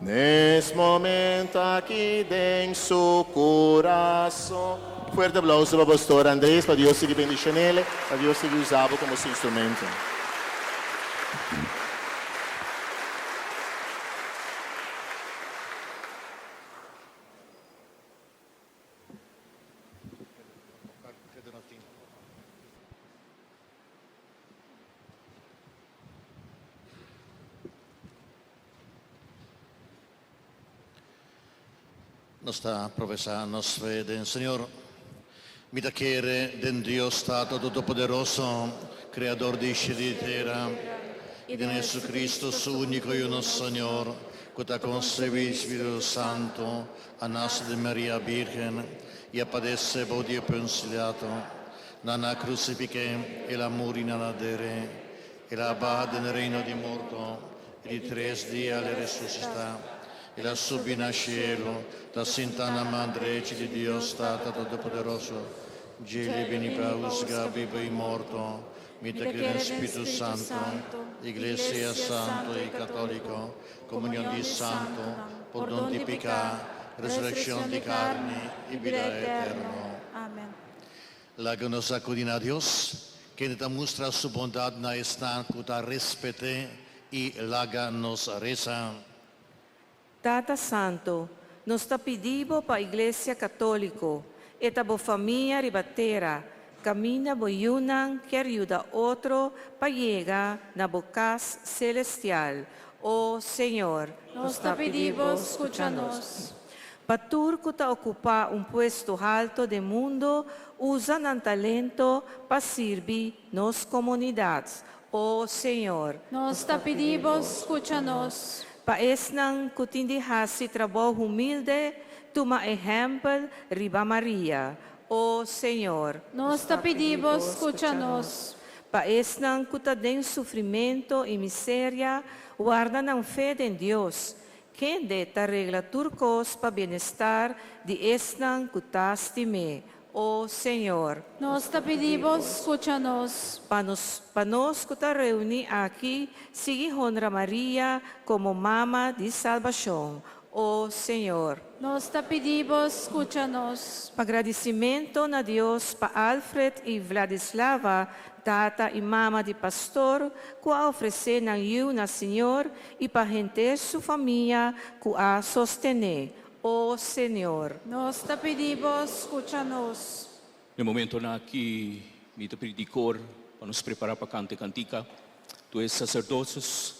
nes momento aki den su kurason. Fuerte aplauso pa Pastor Andres, pa Dios sigui bendishonele, pa Dios sigui usa bo komo su instrumento. Nos ta profesá nos fe den Señor. Mi ta kere den Dios Tata Todopoderoso, Kreador di shelu i tera, i den Jesucristo, su úniko Yu nos Señor, ku ta konsebí di Spiritu Santu, a nase di Maria Bírgen, i a padesé bou di e Poncio Pilato. Nan a krusifik'é, el a muri nan a der'é, el a baha den reino di morto, i di tres dia el a resusitá. El a subi na shelu, ta sintá na man drechi di Dios Tata Todopoderoso. Dje el bini pa husgá bibu i morto. Mi ta kere den Spiritu Santu, Iglesia Santu i Katóliko, komunion di santu, pordon di piká, resurekshon di karni i bida eterno. Amen. Laga nos akudí na Dios, kende ta mustra su bondat na esnan ku ta respet'é, i laga nos resa. Tata Santo, nos ta pidi Bo pa Iglesia Católico, e ta Bo famia riba tera, caminda Bo yunan kier yuda otro pa yega na Bo cas celestial. O Señor, Nos ta pidi Bo, scucha nos. Pa tur cu ta ocupa un puesto halto den mundo usa nan talento pa sirbi nos comunidad. O Señor. Nos ta pidi Bo, scucha nos. Pa esnan cu tin di haci trabou humilde tuma ehempel riba Maria. O Señor. Nos ta pidi Bo, scucha nos. Pa esnan ku ta den sufrimentu i miseria, warda nan fe den Dios, kende ta regla tur kos pa bienestar di esnan ku ta stim'é. O Señor. Nos ta pidi Bo, skucha nos. Pa nos, pa nos ku ta reuní aki, sigui honra Maria komo Mama di Salbashon. O Señor. Nos ta pidi Bo, skucha nos. Pa gradisimentu na Dios pa Alfred i Vladislava, tata i mama di pastor, ku a ofresé nan yu na Señor i pa henter su famia ku a sostené. O Señor. Nos ta pidi Bo, skucha nos. E momentonan aki mi ta pidi kor pa nos prepara pa kanta e kantika. Tur e saserdotes,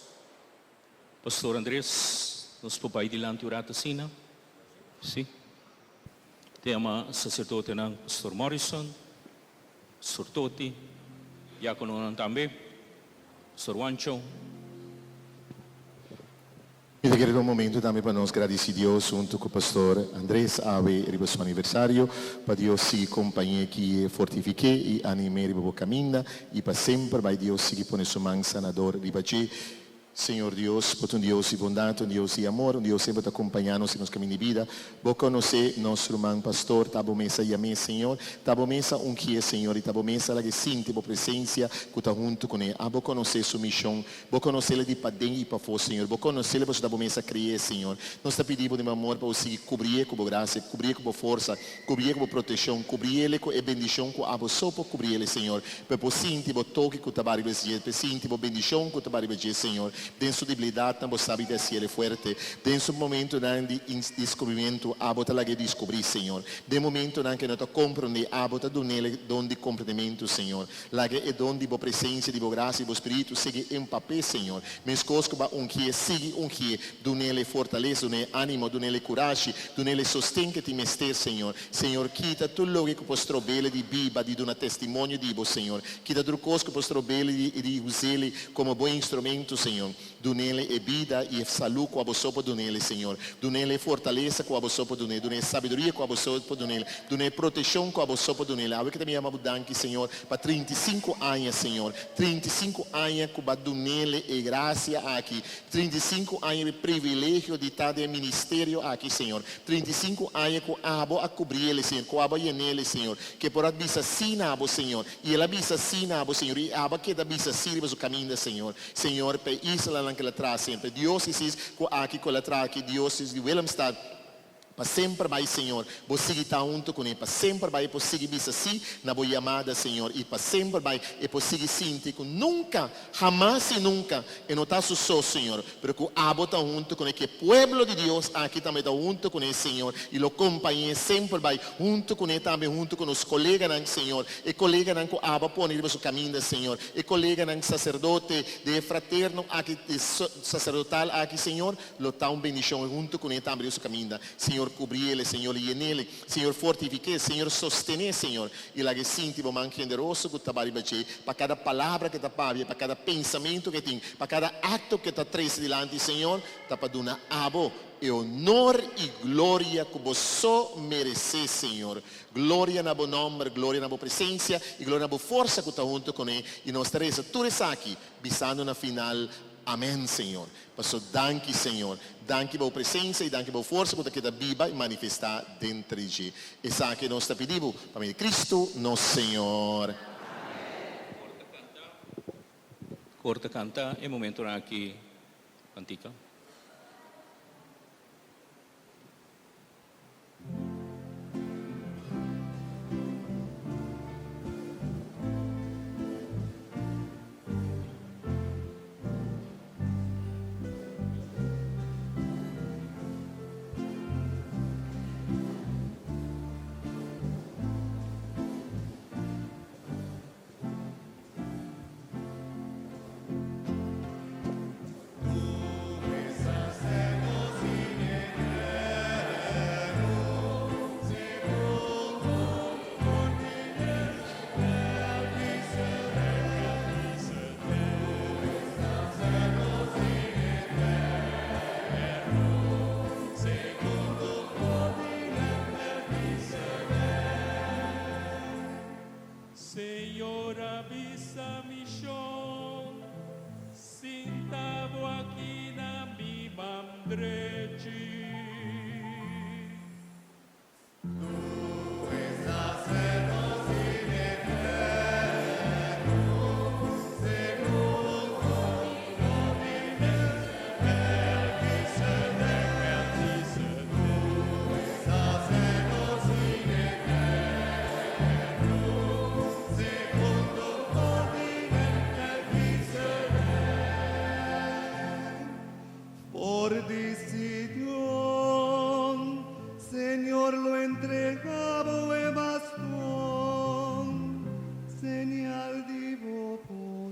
Pastor Andres, nos por bai dilanti un rato asina? Si. Ta yama saserdotenan Pastor Morrison, Pastor Toti, diakononan tambe, Pastor Wancho. Mi ta kere ta un momento tambe pa nos gradici Dios hunto cu Pastor Andres awe riba su aniversario, pa Dios sigui compañe kie, fortifique y anime riba bo caminda y pa semper bay Dios sigui pone su man sanador riba dje. Señor Dios, bo ta un Dios di bondad, un Dios di amor, un Dios semper ta compaña nos den nos caminda di bida. Bo conoce nos ruman Pastor, ta bo mes a yam'é Señor, ta bo mes a ungi'é Señor y ta bo mes a lag'é sinti bo presencia cu ta hunto cun'é. Abo conoce su mision. Bo konosele di paden i pafó, Señor. Bo konosele pasobra ta bo mes a kre'é, Señor. Nos ta pidi Bo den bo amor pa Bo sigui kubrié ku Bo grasia, kubrié ku Bo forsa, kubrié ku Bo protekshon, kubriele ku e bendishon ku abo so por kubriele, Señor. Pa e por sinti Bo toke ku ta ba riba dje, pa e sinti Bo bendishon ku ta ba riba dje, Señor. Den su debilidatnan Bo sabi di hasiele fuerte. Den su momentunan di diskubrimentu, abo ta lag'é diskubrí, Señor. Den momentunan ku e no ta komprondé, abo ta dunele don di komprendementu, Señor. Laga e don di Bo presencia, di Bo gracia, di Bo Spiritu sigui empap'é, Señor. Mescos cu Bo a ungié, sigui ungié. Dun'el e fortaleza, dun'el e animo, dun'el e curashi, dun'el e sosten cu e tin mester, Señor. Señor, kita tur loke cu por strob'el di biba, di duna testimonio di Bo, Señor. Kita tur cos cu por strob'el di di us'el como Bo instrumento, Señor. Dun'el e bida i e salú ku abo so por dun'el, Señor. Dun'el e fortalesa ku abo so por dun'el. Dun'el e sabiduria ku abo so por dun'el. Dun'el e proteshon ku abo so por dun'el. Awe ku ta mi yama bo danki, Señor, pa 35 aña, Señor. 35 aña ku bo a dun'el e grasia aki. 35 aña e privilegio di ta den e ministerio aki, Señor. 35 aña ku abo a kubriel, Señor, ku abo a yenel, Señor. Ku e por a bisa sí na abo, Señor. I el a bisa sí na abo, Señor. I abo a keda bisa sí riba su kaminda, Señor. Señor, p'e islanan ku el a traha semper. Diósesis ku aki ku el a traha aki, diósesis di Willemstad, pa semper bai, Señor. Bo sigui ta huntu kuné pa semper bai. E por sigui bisa sí na bo yamada, Señor, i pa semper bai e por sigui sinti ku nunka, hamas i nunka, e no ta su so, Señor, pero ku abo ta huntu kuné, ku e pueblo di Dios aki tambe ta huntu kuné, Señor, i lo kompañ'é semper bai huntu kuné tambe, huntu ku nos koleganan, Señor, e koleganan ku abo a pone riba su kaminda, Señor. E koleganan saserdote den e fraterno aki, e saserdotal aki, Señor, lo ta un bendishon huntu kuné tambe den su kaminda. Señor, kubriele, Señor, yenele, Señor, fortifik'é, Señor, sostené, Señor, i laga e sinti Bo man generoso ku ta ba riba dje, pa kada palabra ku e ta papia, pa kada pensamentu ku e tin, pa kada akto ku e ta trese dilanti, Señor, ta pa duna Abo e onor i gloria ku Bo so meresé, Señor. Gloria na Bo nomber, gloria na Bo presencia y gloria na Bo forsa cu ta hunto cu ne y nos ta reza tur esaki bisando na final, Amen, Señor. Paso danki, Señor. Danki pa Bo presencia y danki pa Bo forsa cu ta keda biba y manifesta denter di dje. Esaki nos ta pidi Bo pa medio di Cristo nos Señor. Cor ta canta e momentonan aki, Cantica. drechi. Por decisión, Señor lo entregaba e bastón, señal di bo poder.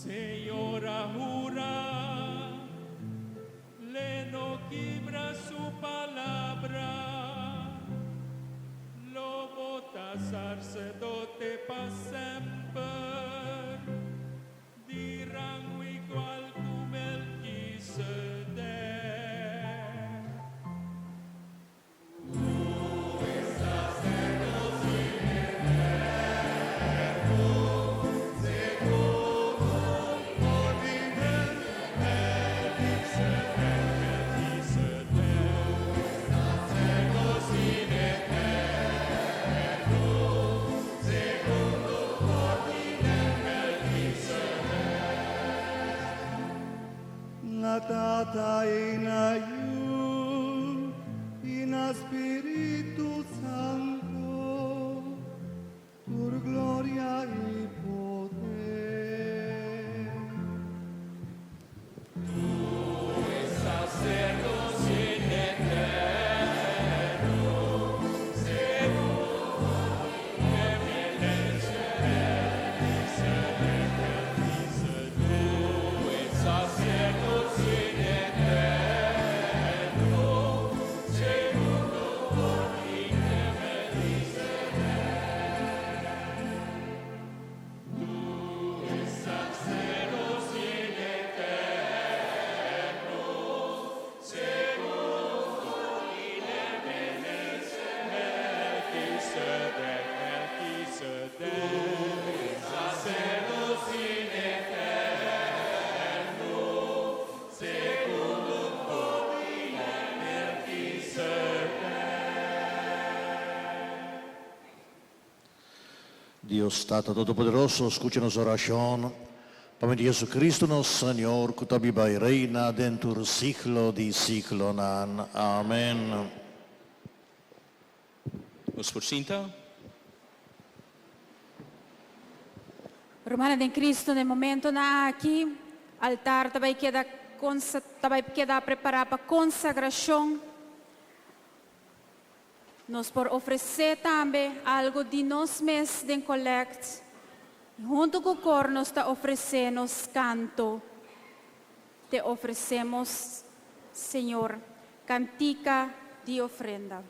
Señor a hura, l'e no kibra su palabra, lo bo ta saserdote pa semper, di rango igual ku Melkisedek. Na Tata i na Yu, i na Spiritu Santu, tur gloria i poder. Dios Tata Todopoderoso, skucha nos orashon. Pa medio di Jesucristo nos Señor, ku ta biba i reina den tur siglo di siglonan. Amèn. Nos por sinta. Rumannan den Cristo, na e momentonan aki, altar ta bai keda ta bai keda prepará pa konsagrashon. Nos por ofresé tambe algu di nos mes den kolèkt. Huntu ku kor nos ta ofresé nos kanto. Te ofresemos, Señor, kantika di ofrenda.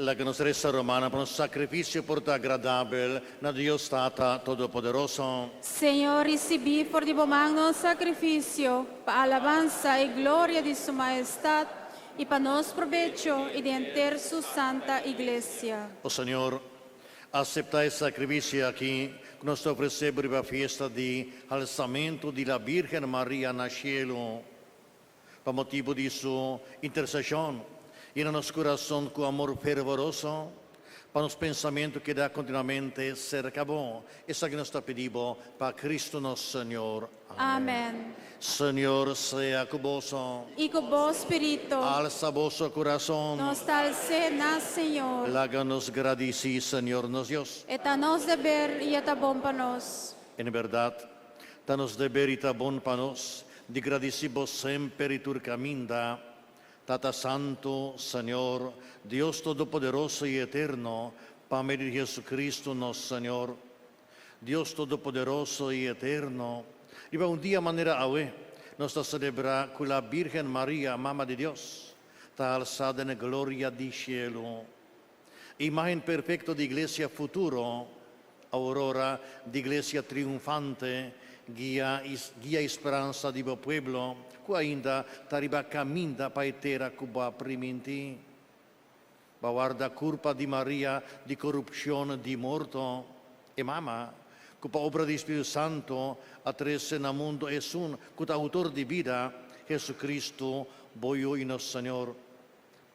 Laga nos resa rumannan pa nos sakrifisio por ta agradabel na Dios Tata Todopoderoso. Señor risibí for di bo man nos sakrifisio pa alabansa i gloria di Su Mahestat i pa nos probecho i di henter Su Santa Iglesia. O Señor, aseptá e sakrifisio aki ku nos ta ofresé bo riba fiesta di Halsamentu di la Bírgen Maria na shelu. Pa motibu di su interseshon, yena nos kurason ku amor fervoroso, pa nos pensamentu keda kontinuamente serka bo. Esaki nos ta pidi bo pa Kristu nos Señor. Amen. Señor sea ku boso. I ku bo spiritu. Alsa boso kurason. Nos ta als'é na Señor. Laga nos gradisí Señor nos Dios. E ta nos deber i e ta bon pa nos. En bèrdat, Ta nos deber i ta bon pa nos di gradisí Bo semper i tur kaminda, Tata Santu, Señor, Dios Todopoderoso i Eterno, pa medio di Jesucristo nos Señor. Dios Todopoderoso i Eterno, riba un dia manera awe, nos ta selebrá ku la Bírgen Maria, Mama di Dios, ta alsá den e gloria di shelu. Imágen perfekto di iglesia futuro, aurora di iglesia triunfante, guia guia i speransa di bo pueblo ku ainda ta riba kaminda pa e tera ku bo a primintí. Bo a warda kurpa di Maria di korupshon di morto, e mama ku pa obra di Spiritu Santu a trese na mundu esun ku ta outor di bida, Jesucristo, bo Yu i nos Señor.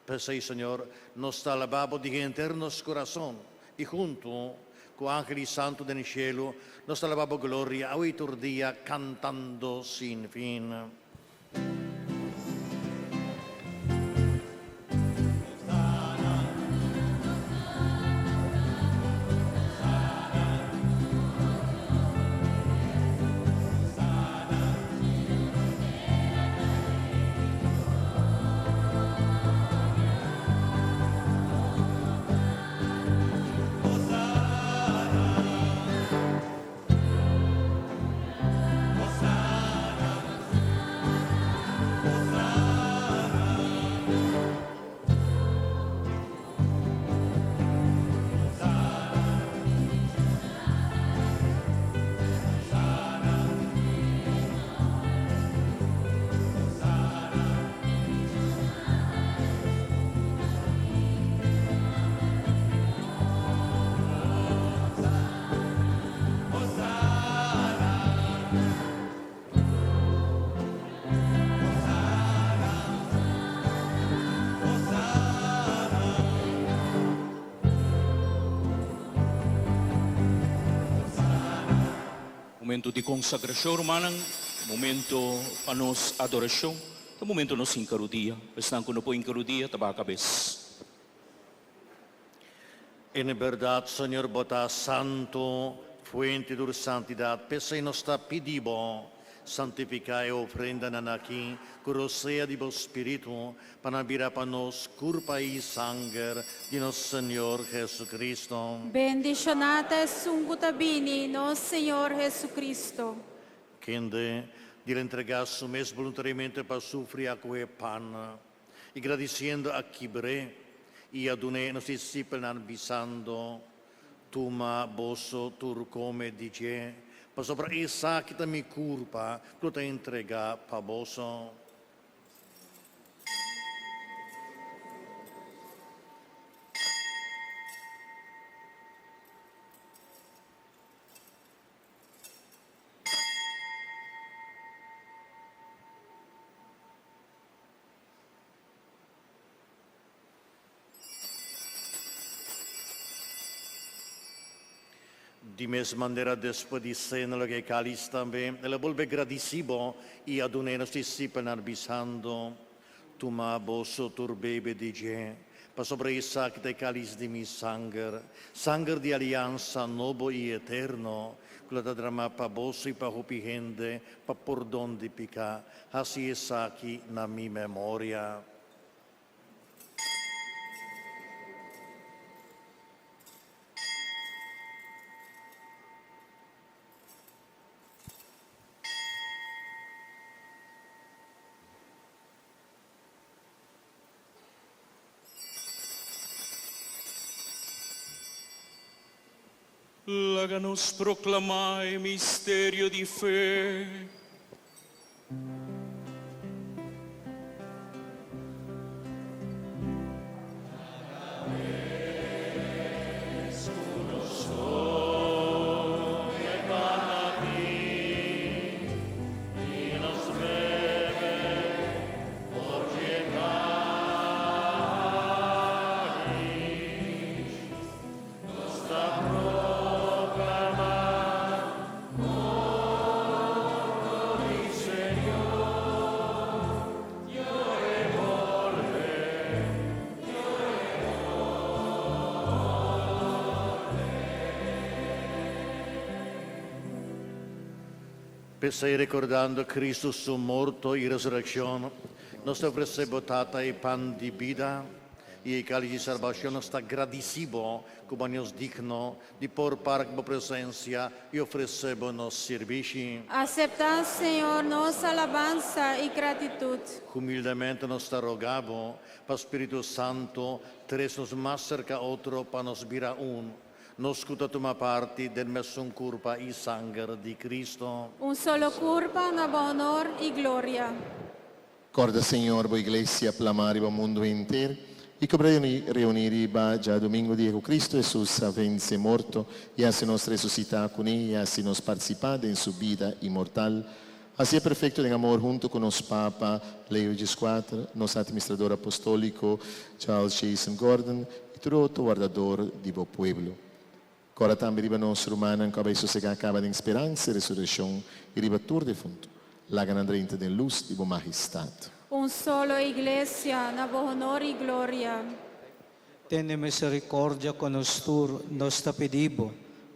P'esei, Señor, nos ta alabá Bo di henter nos kurason, i huntu ku angel i santu den shelu, nos ta alabá Bo gloria awe i tur dia, kantando sin fin. Momento di konsagrashon, rumannan, momento pa nos adorashon, ta momento nos hinka rudia. Esnan ku no por hinka rudia ta baha kabes. En bèrdat, Señor, bo ta santu, fuente tur santidat. P'esei nos ta pidi bo, santifiká e ofrendanan akí ku rosea di bo spiritu, pa nan bira pa nos kurpa i sanger di nos Señor Jesucristo. Bendishoná ta esun ku ta bini, nos Señor Jesucristo. Kende di el entregá su mes boluntariamente pa sufri a kohe pan. I gradisiendo a kibr'é i a dun'é nos disipelnan, bisando, Tuma boso tur kome di dje, pasobra esaki ta mi kurpa ku lo ta entregá pa boso. Di mes manera despues di sena loke e kalis tambe, el a bolbe gradisí bo i a dun'é nos disipelnan, bisando, Tuma boso tur bebe di dje, pasobra esaki ta e kalis di mi sanger, sanger di aliansa nobo i eterno, ku lo ta dramá pa boso i pa hopi hende pa pordon di piká. Hasi esaki na mi memoria. Láganos proclamar el misterio de fe. Pensai recordando Cristo su morto y resurrección, nos ofrecemos tata y pan de vida y el cáliz de salvación nos está agradecido como Dios digno de por par como presencia y ofrecemos servicio. Acepta, Señor, nuestra alabanza y gratitud. Humildemente nos está rogamos para Espíritu Santo, tres nos más cerca otro para nos vira un. Nos escuta toma parte del mesón curva y sangre de Cristo. Un solo curva, na honor y gloria. Corda, Señor, bo iglesia plamar o mundo inteiro e que reunir già domingo Diego Cristo Jesus vence morto e assim nos ressuscitar com ele e assim nos participar em sua vida imortal. Assim é perfeito em amor junto com nosso Papa Leo XIV, nosso administrador apostólico Charles Jason Gordon e todo outro guardador do bom pueblo. Cora também riba nosso romano, que abençoe se acaba de esperança e resurreição e riba tur defunto. Laga andrente de luz de boa majestade. Un solo iglesia, na honor y gloria. Tene misericordia con nostur, nos ta pedibo,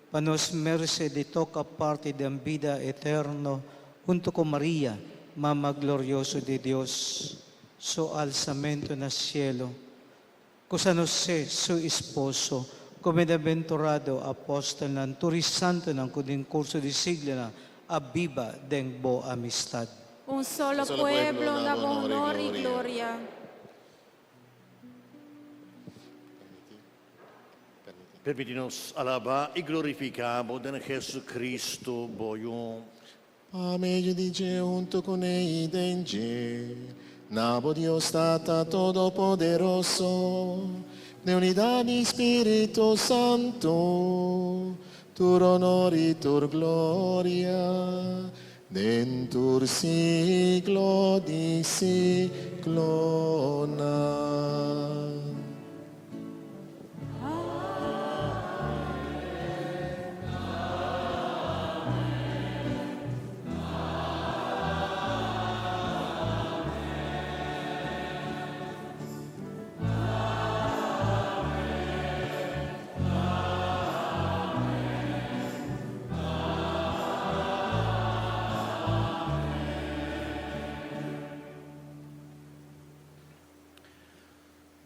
pa nos merce de toca parte de vida eterno, junto con María, Mama glorioso de Dios, su alzamento na cielo, kusa nos se su esposo, como bienaventurado apóstol ng Turi Santo ng kuding kurso di sigla na abiba deng bo amistad. Un solo pueblo, na honor y gloria. Permitinos alabar y glorificamos en Jesucristo, boyo. A medio di junto con ei denge, nabo Dios Tata Todopoderoso, de unidad y Espíritu Santo, tur honor y tur gloria, dentur siglo di siglo.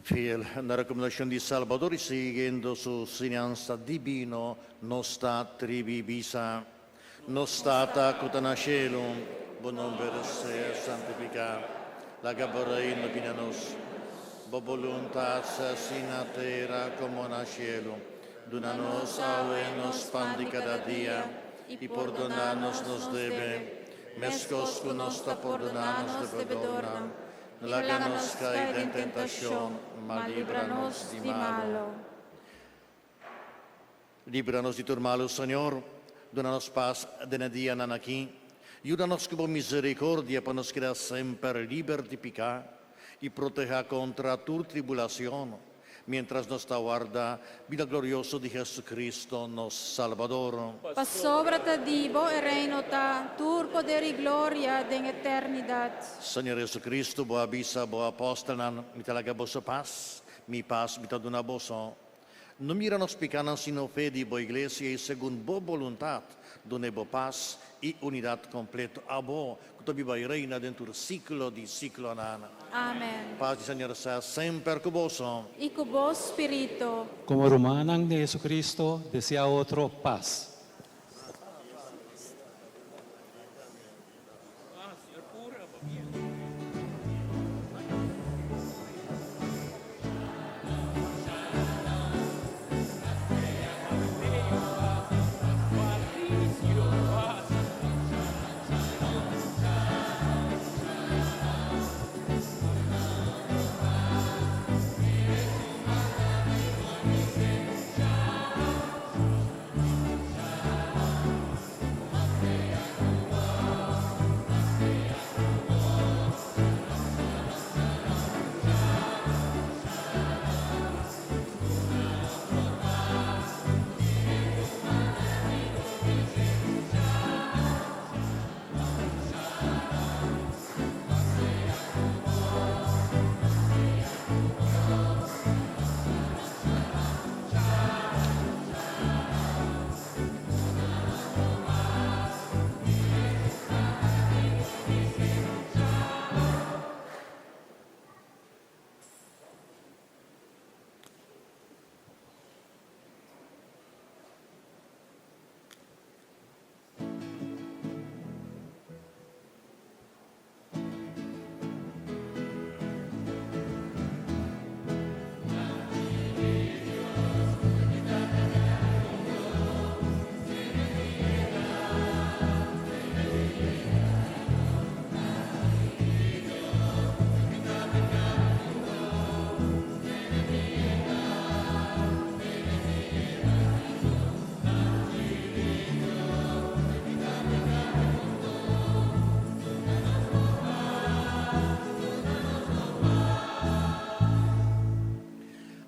Fiel na recomendación de Salvador y siguiendo su enseñanza divino, nosta tribibisa, nosta ta cutanashelo, bon nombre sea santificar, la reino vinanos, bo voluntad sea sin la tierra como en el cielo, Dúnanos nos pan de cada día y perdonanos nos debe, mescos con nosta perdonanos debedorna, no la nos caer en tentación, ma líbranos de malo. Líbranos de tu malo, Señor, dónanos paz de día aquí, ayúdanos con misericordia para nos quedar siempre libres de pecar y proteja contra tu tribulación, mientras nos guarda vida glorioso de Jesucristo, nos Salvador. Pasobra ta dibo e reino ta, tur poder y gloria den eternidad. Señor Jesucristo, boa bisa, boa apóstol, mi talaga vosso paz, mi paz, mi taduna vosso. No mira nos picanan sino fe di bo iglesia y según bo voluntad, done bo paz y unidad completo a bo, que viva y reina dentro del ciclo di ciclo anana. Amen. Paz di Señor sea sempre con vos. Y con vos, Spirito. Como rumanan de Jesucristo, desea otro paz.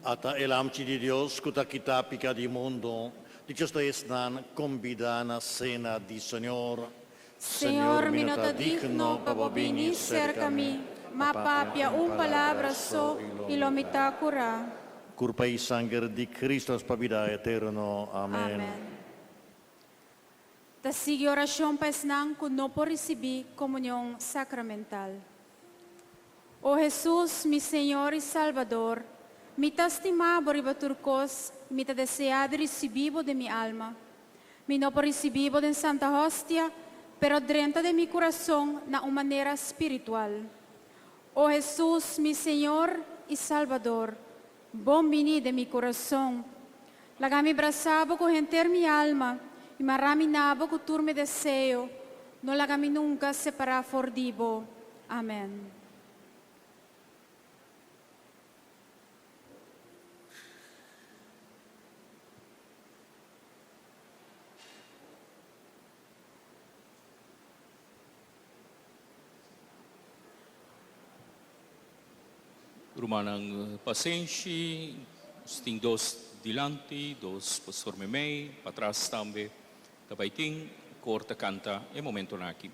Ata e Lamchi di Dios ku ta kita piká di mundu, dichoso ta esnan kombidá na sena di Señor. Señor, mi no ta digno pa bo bini serka mi, ma papia un palabra so i lo mi ta kurá. Kurpa i sanger di Cristo nos pa bida eterno. Amen. Amen. Ta sigui orashon pa esnan ku no por risibí komunion sakramental. O Hesus, mi Señor i Salbador, mi ta stima bo riba tur kos, mi ta deseá di risibí bo den mi alma. Mi no por risibí bo den Santa Hostia, pero drenta den mi kurason na un manera spiritual. O Hesus, mi Señor i Salbador, bon bini den mi kurason. Laga mi brasa bo ku henter mi alma i mará mi na bo ku tur mi deseo. No laga mi nunka separá for di bo. Amèn. Rumannan pasenshi, nos tin dos dilanti, dos pastor memey, patras tambe ta bay tin, koor ta canta e momentonan aki.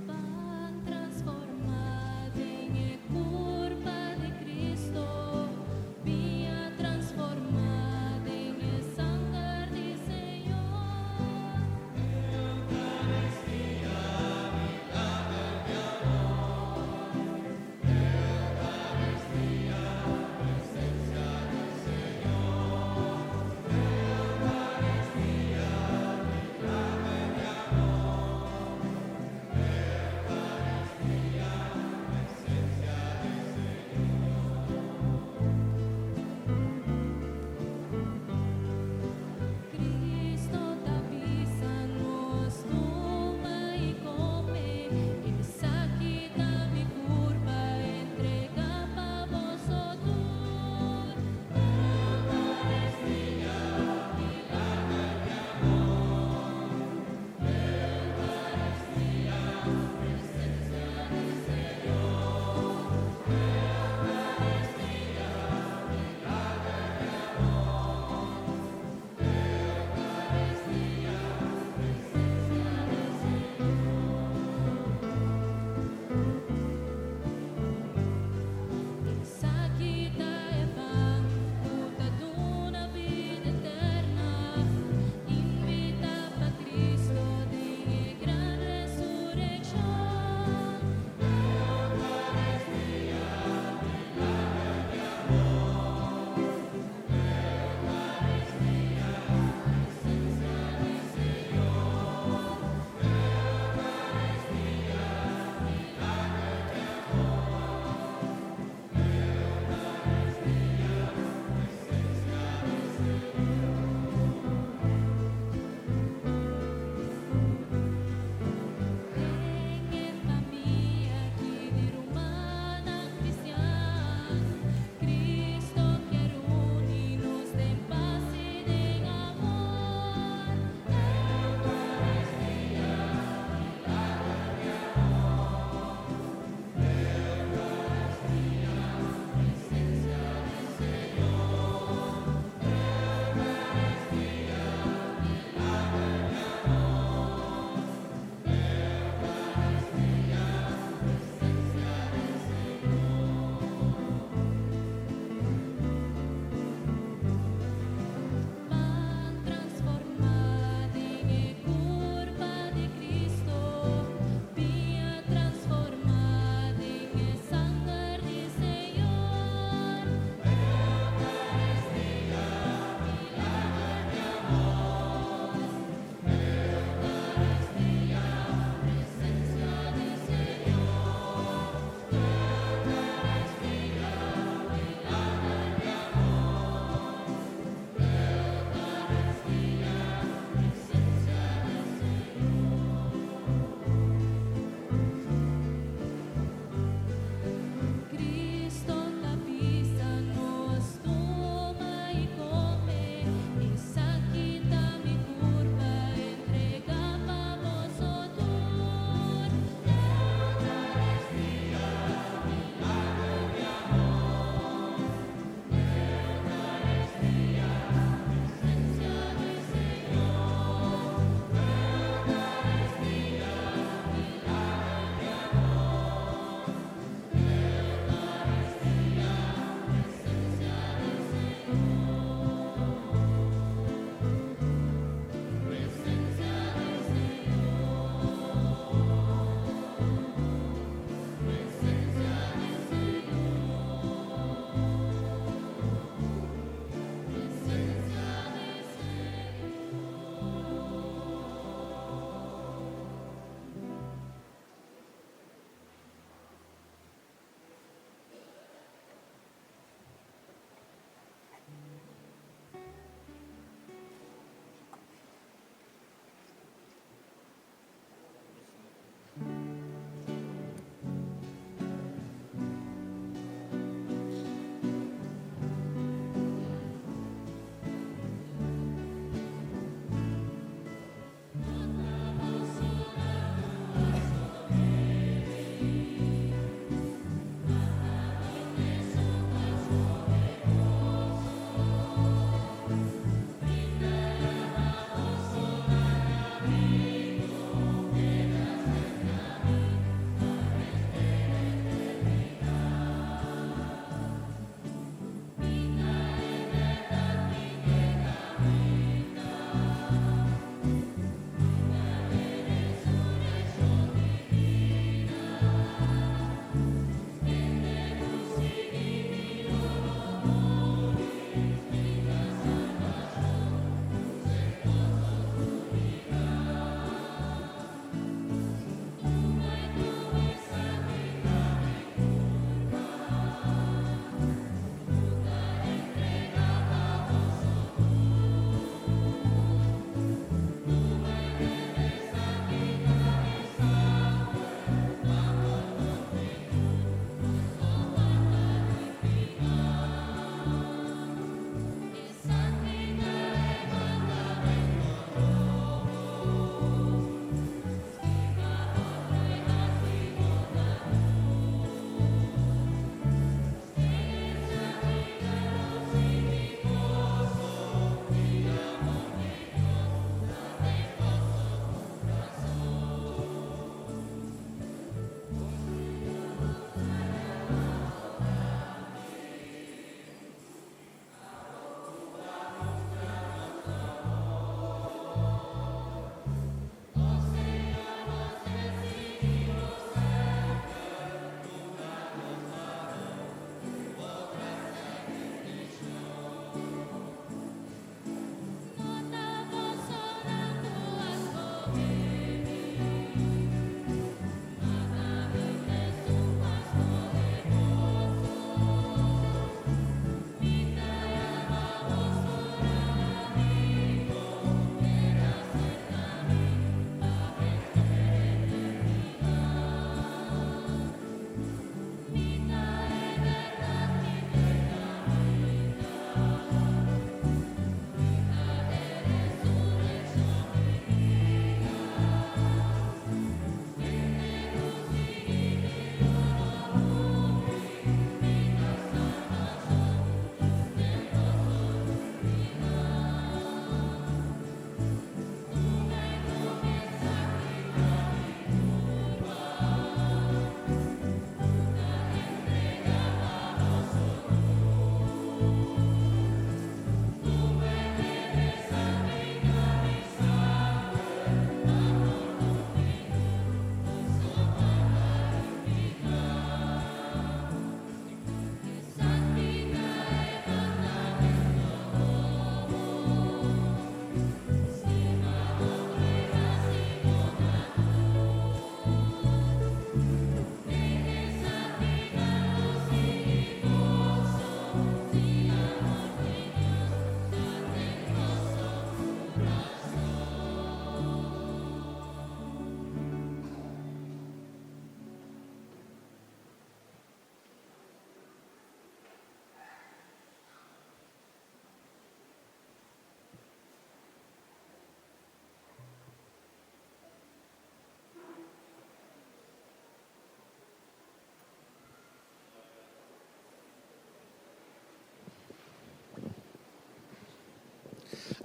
Pan transformá den e kurpa.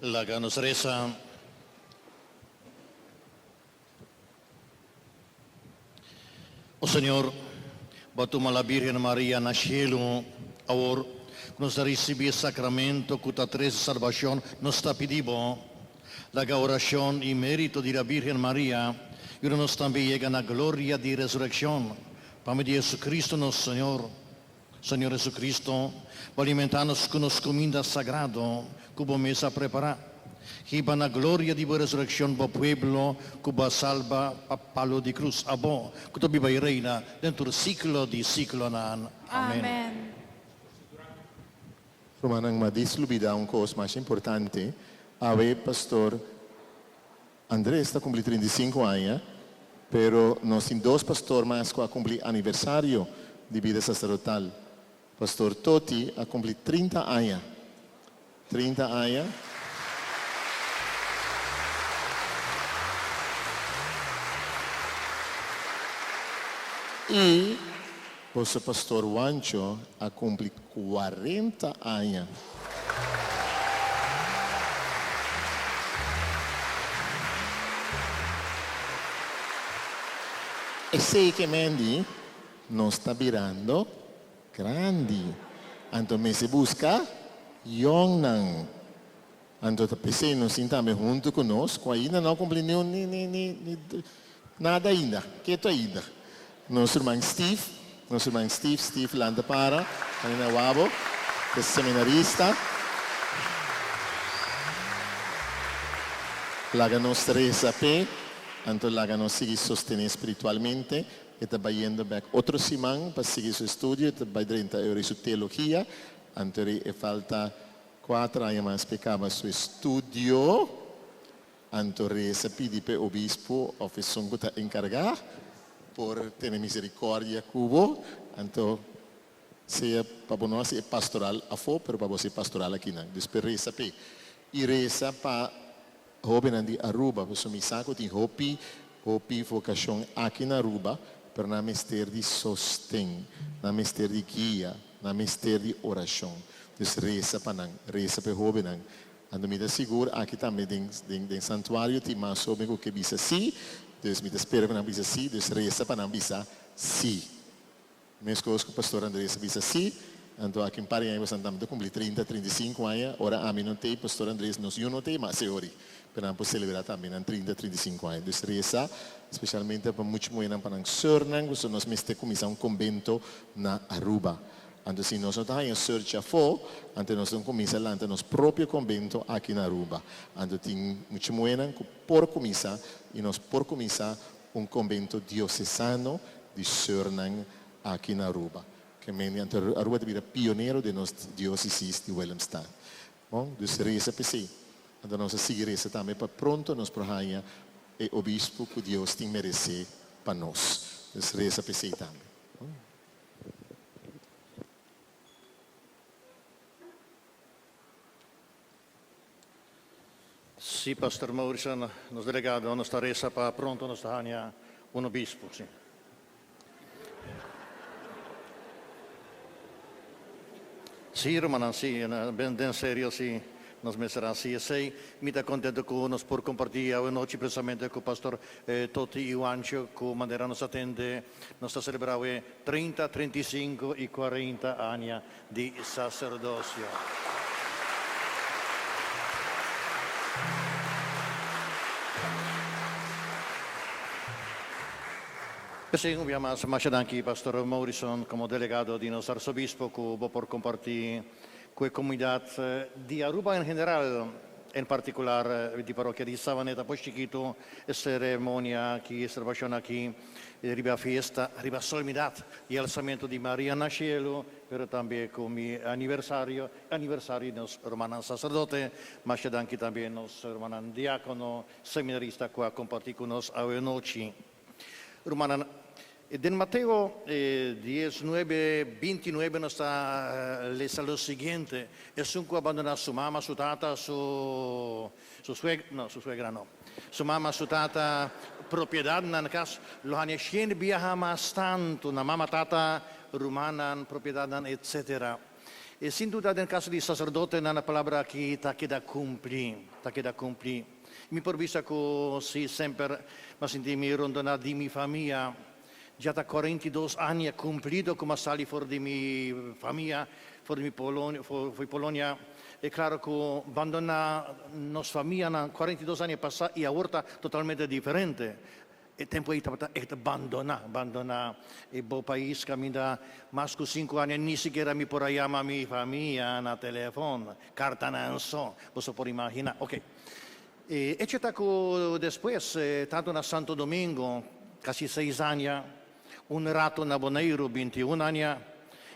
Laga nos resa. O Señor, Bo a tuma la Birgen Maria na shelu, awor ku nos ta risibí e sakramento ku ta trese salbashon, nos ta pidi Bo, laga orashon i mérito di la Birgen Maria yuda nos tambe yega na gloria di resurekshon, pa medio di Jesucristo nos Señor. Señor Jesucristo, Bo alimentá nos ku nos kuminda sagrado ku Bo mes a prepará. Hiba na gloria di Bo resurekshon Bo pueblo ku Bo a salba pa palu di krus. Abo ku ta biba i reina den tur siklo di siklonan. Amen. Amen. Rumannan, ma dis lubidá un kos masha importante. Awe Pastor Andres ta kumpli 35 aña, pero nos tin dos pastor mas ku a kumpli aniversario di bida saserdotal. Pastor Toti a kumpli 30 aña. 30 aña. I boso pastor Wancho a kumpli 40 aña. Esei ke men di, nos ta birando grandi. Anto mester buska yòngnan. Anto ta p'esei nos tin tambe huntu ku nos, ku ainda no a kumpli niun ni ni ni ni nada ainda, ketu ainda. Nos ruman Steve, nos ruman Steve, Steve lanta para, ta na wabo, ta seminarista. Laga nos resa p'e, anto laga nos sigui sostené spiritualmente. E ta bayendo bèk otro siman pa sigui su estudio, e ta bai drenta e ora di su teologia, anto e falta Cuater aña mas p'e caba su estudio, anto reza pidi p'e obispo of esun cu ta encarga por tene misericordia cu bo, anto sea pa bo no haci e pastoral afo, pero pa bo haci e pastoral akinan. Dus p'e reza p'e. Y reza pa hobennan di Aruba, pasobra mi sa cu tin hopi, hopi vocacion aki na Aruba, pero nan mester di sosten, nan mester di guia, nan mester di oracion. Dus resa pa nan, resa pa e hobennan. Anto mi ta sigur aki tambe den den den santuario tin mas hoben ku ke bisa sí, dus mi ta spera ku nan bisa sí, dus resa pa nan bisa sí. Meskos ku Pastor Andres a bisa sí, anto aki un par di aña bosan tambe ta kumpli 30, 35 aña, ora ami no t'ei, Pastor Andres nos yu no t'ei, mas e ori, pero nan por selebrá tambe nan 30, 35 aña. Dus resa spesialmente pa mucha muhénan, pa nan sùrnan, pasobra nos mester kuminsá un kombento na Aruba. Anto si nos no ta haña search afó, anto nos tin kuminsá lanta nos propio konbento aki na Aruba. Anto tin mucha muhénan ku por kuminsá i nos por kuminsá un konbento diosesano di seurnan aki na Aruba. Ke mende anto Aruba ta bira pionero den nos diósesis di Willemstad. Bon, dus resa p'esei. Anto nos a sigui resa tambe pa pronto nos por haña e obispo ku Dios tin meresé pa nos. Dus resa p'esei tambe. Sí, Pastor Mauricio, nos delegado, nos ta resa pa pronto nos ta haña un obispo, sí. Sí, rumannan, sí, den serio, sí, nos mester hasi esei. Mi ta contento cu nos por comparti awe nochi precisamente cu Pastor Toti y Juancho cu manera nos a tende Nos ta selebrá awe 30, 35 i 40 aña di saserdosio. P'esei un bia mas, masha danki Pastor Maurison komo delegado di nos Arsobispo ku bo por kompartí ku e komunidat di Aruba en general, en partikular di parokia di Savaneta Pos Chikitu, e seremonia aki, e selebrashon aki. Riba fiesta, riba solemnidad di alzamento di Maria na cielo, pero tambe cu mi aniversario, aniversario di nos rumannan sacerdote. Masha danki tambe nos rumannan diacono, seminarista cu a comparti cu nos awe nochi. Rumannan, den Mateo dies nuebe, binti nuebe nos ta lesa lo siguiente, Esun cu a bandona su mama, su tata, su su suegra, no, su suegra no, su mama, su tata, propiedadnan, kas, lo haña shen biaha mas tantu na mama, tata, rumannan, propiedadnan, etcetera. E sin duda den kaso di saserdotenan e palabra aki ta keda kumpli, ta keda kumpli. Mi por bisa ku si semper mi a sinti mi rondoná di mi famia. Ya ta 42 aña kumplido ku mi a sali for di mi famia, for di mi Polonia, for di Polonia. E klaro ku bandoná nos famianan 42 aña pasá i awor ta totalmente diferente. E tempu ei tabata echt bandoná, bandoná e bo pais kaminda mas ku sinku aña ni sikiera mi por a yama mi famia na telefon, kartanan so, boso por imaginá. Oke. E echo ta ku despues, tantu na Santo Domingo, kasi seis aña, un ratu na Boneiru, 21 aña,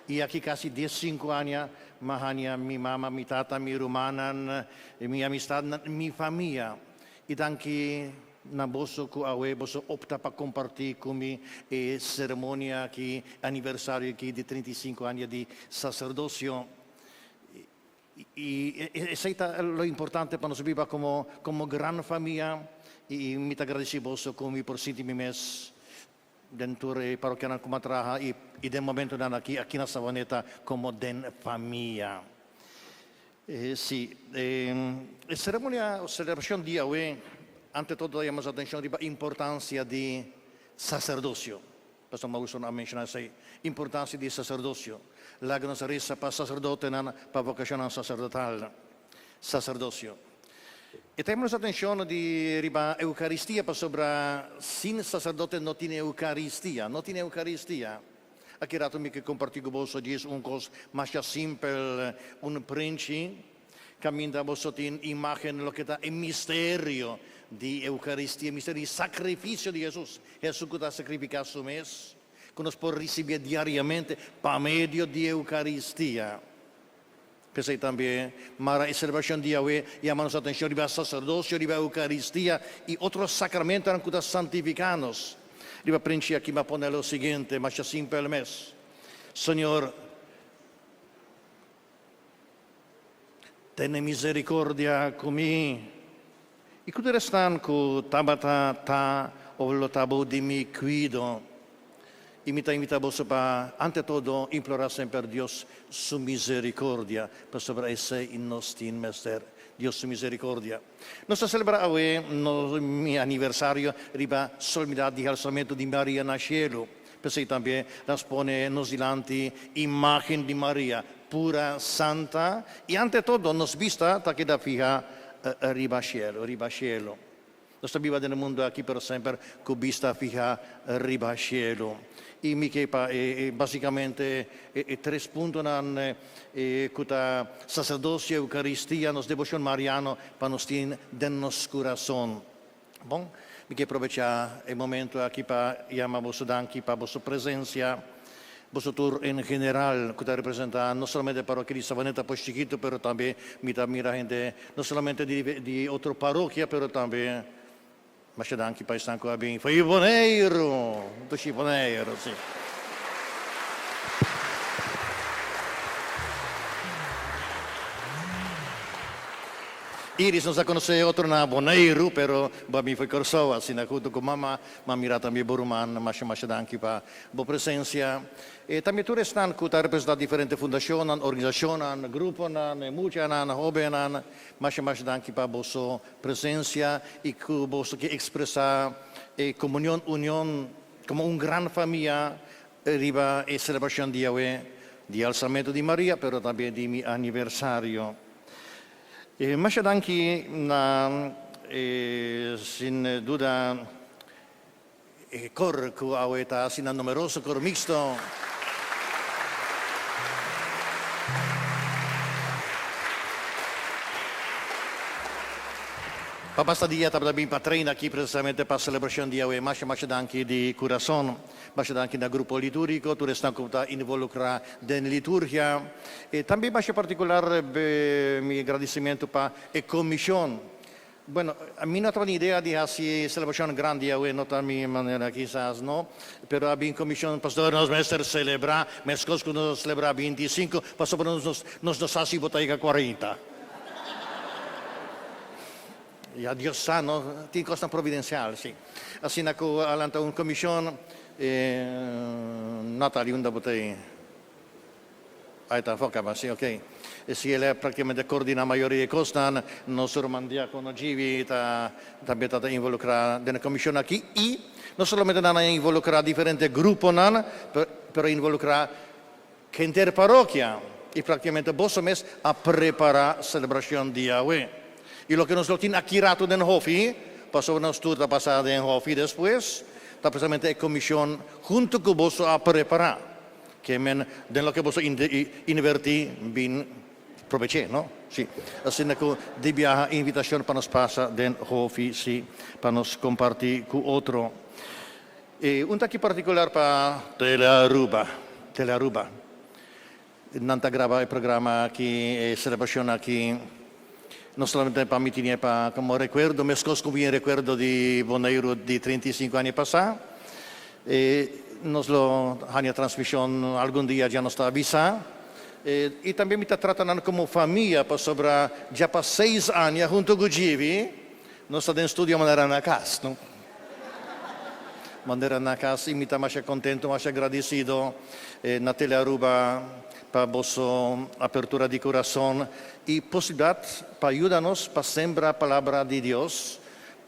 i aki kasi 15 aña, m'a haña mi mama, mi tata, mi rumannan, mi amistatnan, mi famia. I danki na boso ku awe boso opta pa kompartí ku mi e seremonia aki, aniversario aki di 35 aña di saserdosio. I esei ta lo importante pa nos biba komo komo gran famia i mi ta gradisí boso ku mi por sinti mi mes den tur e parokianan ku mi a traha i i den momentonan aki aki na Savaneta komo den famia. Sí, e seremonia o selebrashon di awe ante todo ta yama nos atenshon riba importansia di saserdosio. Pastor Maurison a menshoná esei, importansia di saserdosio. Laga nos resa pa saserdotenan, pa vokashonnan saserdotal. Saserdosio. E ta yama nos atenshon di riba Eukaristia pasobra sin saserdote no tin Eukaristia, no tin Eukaristia. Aki rato mi ke kompartí ku boso djis un kos masha simpel, un prenchi kaminda boso tin imágen loke ta e misterio di Eukaristia, e misterio di sakrifisio di Hesus, Hesus ku ta sakrifiká su mes, ku nos por risibié diariamente pa medio di Eukaristia. P'esei tambe, mara e selebrashon di Yahweh yama nos atenshon riba saserdosio, riba Eukaristia i otro sakramentonan ku ta santifiká nos. Riba prenchi aki mi a pone lo siguiente, masha simpel mes, Señor, tene misericordia ku mi i ku tur esnan ku tabata, ta of lo ta bou di mi kuido. I mi ta invitá boso pa, ante todo, implorá semper Dios su misericordia, pasobra esei nos tin mester, Dios su misericordia. Nos ta selebrá awe nos mi aniversario riba solemnidad di halsamentu di Maria na shelu. P'esei tambe nos pone nos dilanti imágen di Maria, pura, santa, i ante todo nos bista ta keda fiha riba shelu, riba shelu. Nos ta biba den e mundu aki pero semper ku bista fiha riba shelu. I mi ke pa e basikamente e tres puntonan ku ta saserdosio, eukaristia, nos deboshon mariano pa nos tin den nos kurason. Bon, mi ke probechá e momento aki pa yama boso danki pa boso presensia. Boso tur en general ku ta representá no solamente parokia di Savaneta Pos Chikitu pero tambe mi ta mira hende no solamente di di otro parokia pero tambe masha danki pa esnan ku a bin for di Boneiru, dushi Boneiru si. Iris nos a konosé otro na Boneiru pero bo a bin for Kòrsou asina huntu ku mama m'a mira tambe bo ruman masha masha danki pa Bo presencia. E tambe tur esnan cu ta representa diferente fundacionnan, organisacionnan, gruponan, e muchanan, hobennan, masha masha danki pa boso presencia y cu boso ke expresa e comunion, union como un gran famia riba e celebracion di awe di Alzamento di Maria pero tambe di mi aniversario. E masha danki na e sin duda. E kor ku awe ta asina numeroso, kor mixto. Pa basta dia tabata bin pa train aki precisamente pa celebracion di awe. Masha masha danki di curason. Masha danki na grupo litúrgico, tur esnan cu ta involucra den liturgia. E tambe masha particular mi gradicimento pa e comision. Bueno, mi no tabatin idea di hasi celebracion grandi awe, no ta mi manera kisas no, pero a bin comision, pastor nos mester celebra mescos cu nos a celebra 25, pasobra nos nos no sa si bo ta yega 40. Ya Dios sa no, tin cosnan providencial si. Asina cu a lanta un comision, Natalie unda bo ta ei? Ahí ta afó kaba, sí, ok. Si el a práktikamente koordiná mayoria di e kosnan, nos ruman diákono Jivi ta tambe ta ta involukrá den e komishon aki i no solamente nan a involukrá diferente gruponan, pero a involukrá henter parokia i práktikamente boso mes a prepará selebrashon di awe. I loke nos lo tin aki ratu den hofi, pasobra nos tur ta pasa den hofi despues, ta precisamente e komishon huntu ku boso a prepará. Ke men den loke boso invertí bin probeché, no? Sí. Asina ku di biaha invitashon pa nos pasa den hofi, sí, pa nos kompartí ku otro. E un taki partikular pa Telearuba, Telearuba. Nan ta graba e programa aki, e selebrashon aki, no solamente pa mi tine pa komo rekuerdo, meskos ku mi rekuerdo di Boneiru di 35 aña pasá. E nos lo haña transmishon algun dia, dja nos ta avisá. E i tambe mi ta trata nan komo famia pasobra dja pa seis aña huntu ku Jivi nos ta den studio manera na kas, no? Manera na kas i mi ta masha kontentu, masha gradisido na Telearuba pa boso apertura di kurason i posibilidat pa yuda nos pa sembra palabra di Dios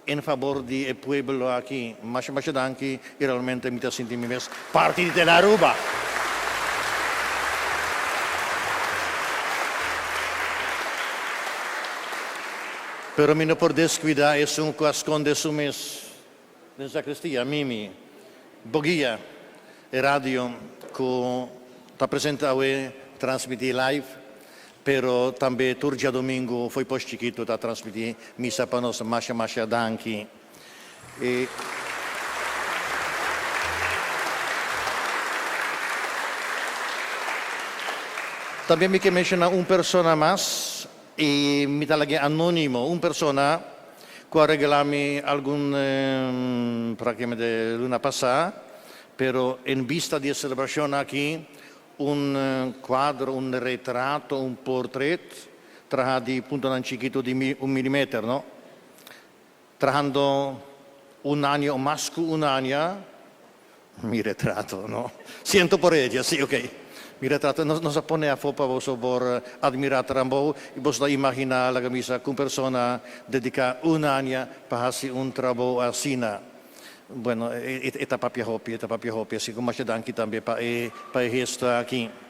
en fabor di e pueblo aki. Masha masha danki i realmente mi ta sinti mi mes parti di Telearuba. Pero mi no por descuida esun cu a sconde su mes den sacristia, Mimi, bo guia e radio cu ta presente awe transmiti live, pero tambe tur djadomingo fo'i Pos Chikito ta transmiti misa pa nos. Masha masha danki. E. Tambe mi ke menciona un persona mas. I mi ta lag'é anónimo, un persona ku a regalá mi algun práktikamente luna pasá, pero en bista di e selebrashon aki, un kuadro, un retrato, un portret trahá di puntonan chikitu di un milimeter, no? Trahando un aña o mas ku un aña, mi retrato, no? Siento por ella, sí, ok. Mi retrato, nos, nos a pone afó pa boso por admirá trambou i boso ta imaginá laga misa ku un persona dediká un aña pa hasi un trabou asina. Bueno, e, e ta papia hopi, e ta papia hopi, así ku masha danki tambe pa e, pa e gesto aki.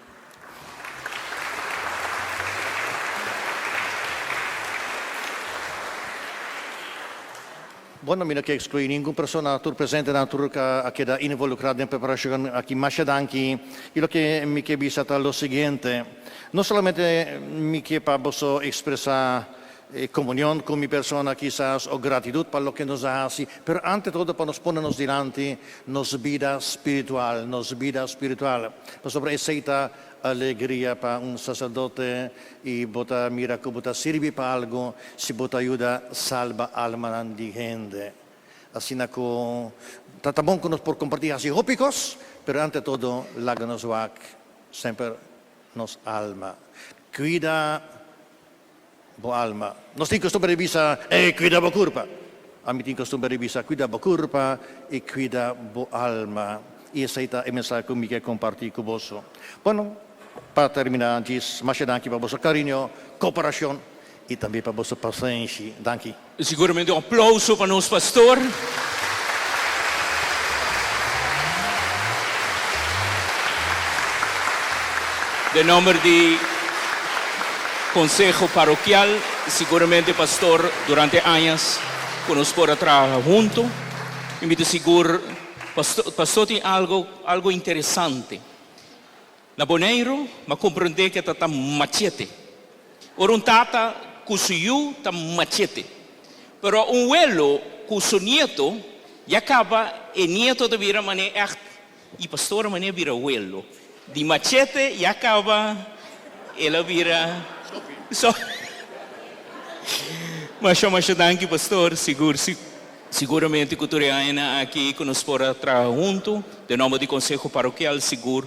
Bueno, mi no ke ekskluí ningun persona, tur presentenan, tur ku a keda involukrá den preparashon aki. Masha danki. I loke mi ke bisa ta lo siguiente, no solamente mi ke pa boso ekspresá E komunion ku mi persona kisas o gratitut pa loke nos a hasi, pero ante todo pa nos pone nos dilanti nos bida spiritual, nos bida spiritual. Pasobra esei ta alegria pa un saserdote i bo ta mira ku bo ta sirbi pa algu si bo ta yuda salba almanan di hende. Asina ku ta ta bon ku nos por kompartí hasi hopi kos, pero ante todo laga nos wak semper nos alma. Kuida Bo alma. Nos tin costumber di bisa, Ey, cuida bo curpa. Ami tin costumber di bisa, Cuida bo curpa y cuida bo alma. Y esey ta e mensahe cu mi ke comparti cu boso. Bueno, pa termina, djis masha danki pa boso cariño, cooperacion y tambe pa boso pasenshi. Danki. Siguramente un aplauso pa nos pastor. Den nomber di Conseho Parokial, siguramente pastor durante añas cu nos por a traha hunto y mi ta sigur pastor tin algo algo interesante. Na Boneiru m'a komprendé ke ta ta machete. Ora un tata ku su yu ta machete. Pero un welo ku su nieto ya kaba e nieto ta bira manera ègt i pastor a manera bira welo. Di machete ya kaba el a bira so. Masha masha danki pastor sigur siguramente ku tur e añanan aki ku nos por a traha huntu den nomber di Konseho Parokial sigur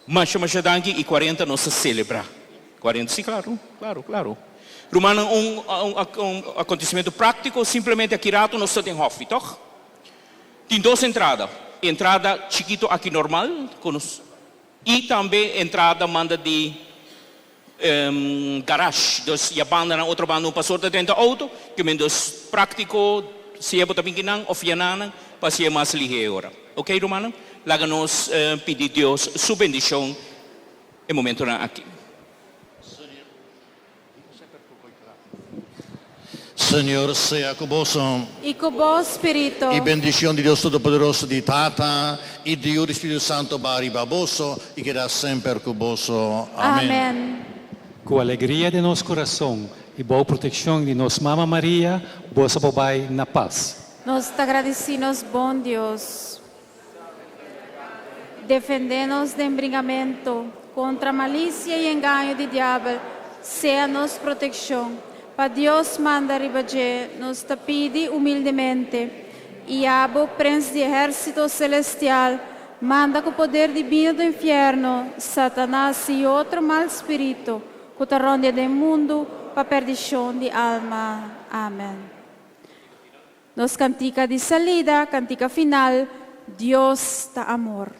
Masha masha danki y cuarenta nos ta celebra cuarenta si claro claro claro rumannan un un acontecimiento practico simplemente aki rato nos ta den hofi toch tin dos entrada entrada chikito aki normal cu nos. I tambe entrada manda di garage, dus ya banda na otro banda un pastor ta drenta auto, ke men dus práktiko si e bo ta bin kinan of yananan pa hasié mas lihé ora. Ok rumannan, laga nos pidi Dios su bendishon e momentonan aki. Señor sea ku boso. I ku bo spiritu. I bendishon di Dios Todopoderoso, di Tata, i di Yu di Spiritu Santo baha riba boso i keda semper ku boso. Amen. Amen. Ku alegria den nos kurason i bou protekshon di nos Mama Maria, boso por bai na pas. Nos ta gradisí nos bon Dios. Defendé nos den bringamentu kontra malisia i engaño di diabel, sea nos protekshon. Pa Dios manda riba dje, nos ta pidi humildemente. I abo, Prens di ehérsito selestial, manda ku poder dibino den fièrnu Satanas i otro mal spiritu ku ta rondia den mundu pa perdishon di alma. Amen. Nos kantika di salida, kantika final, Dios ta amor.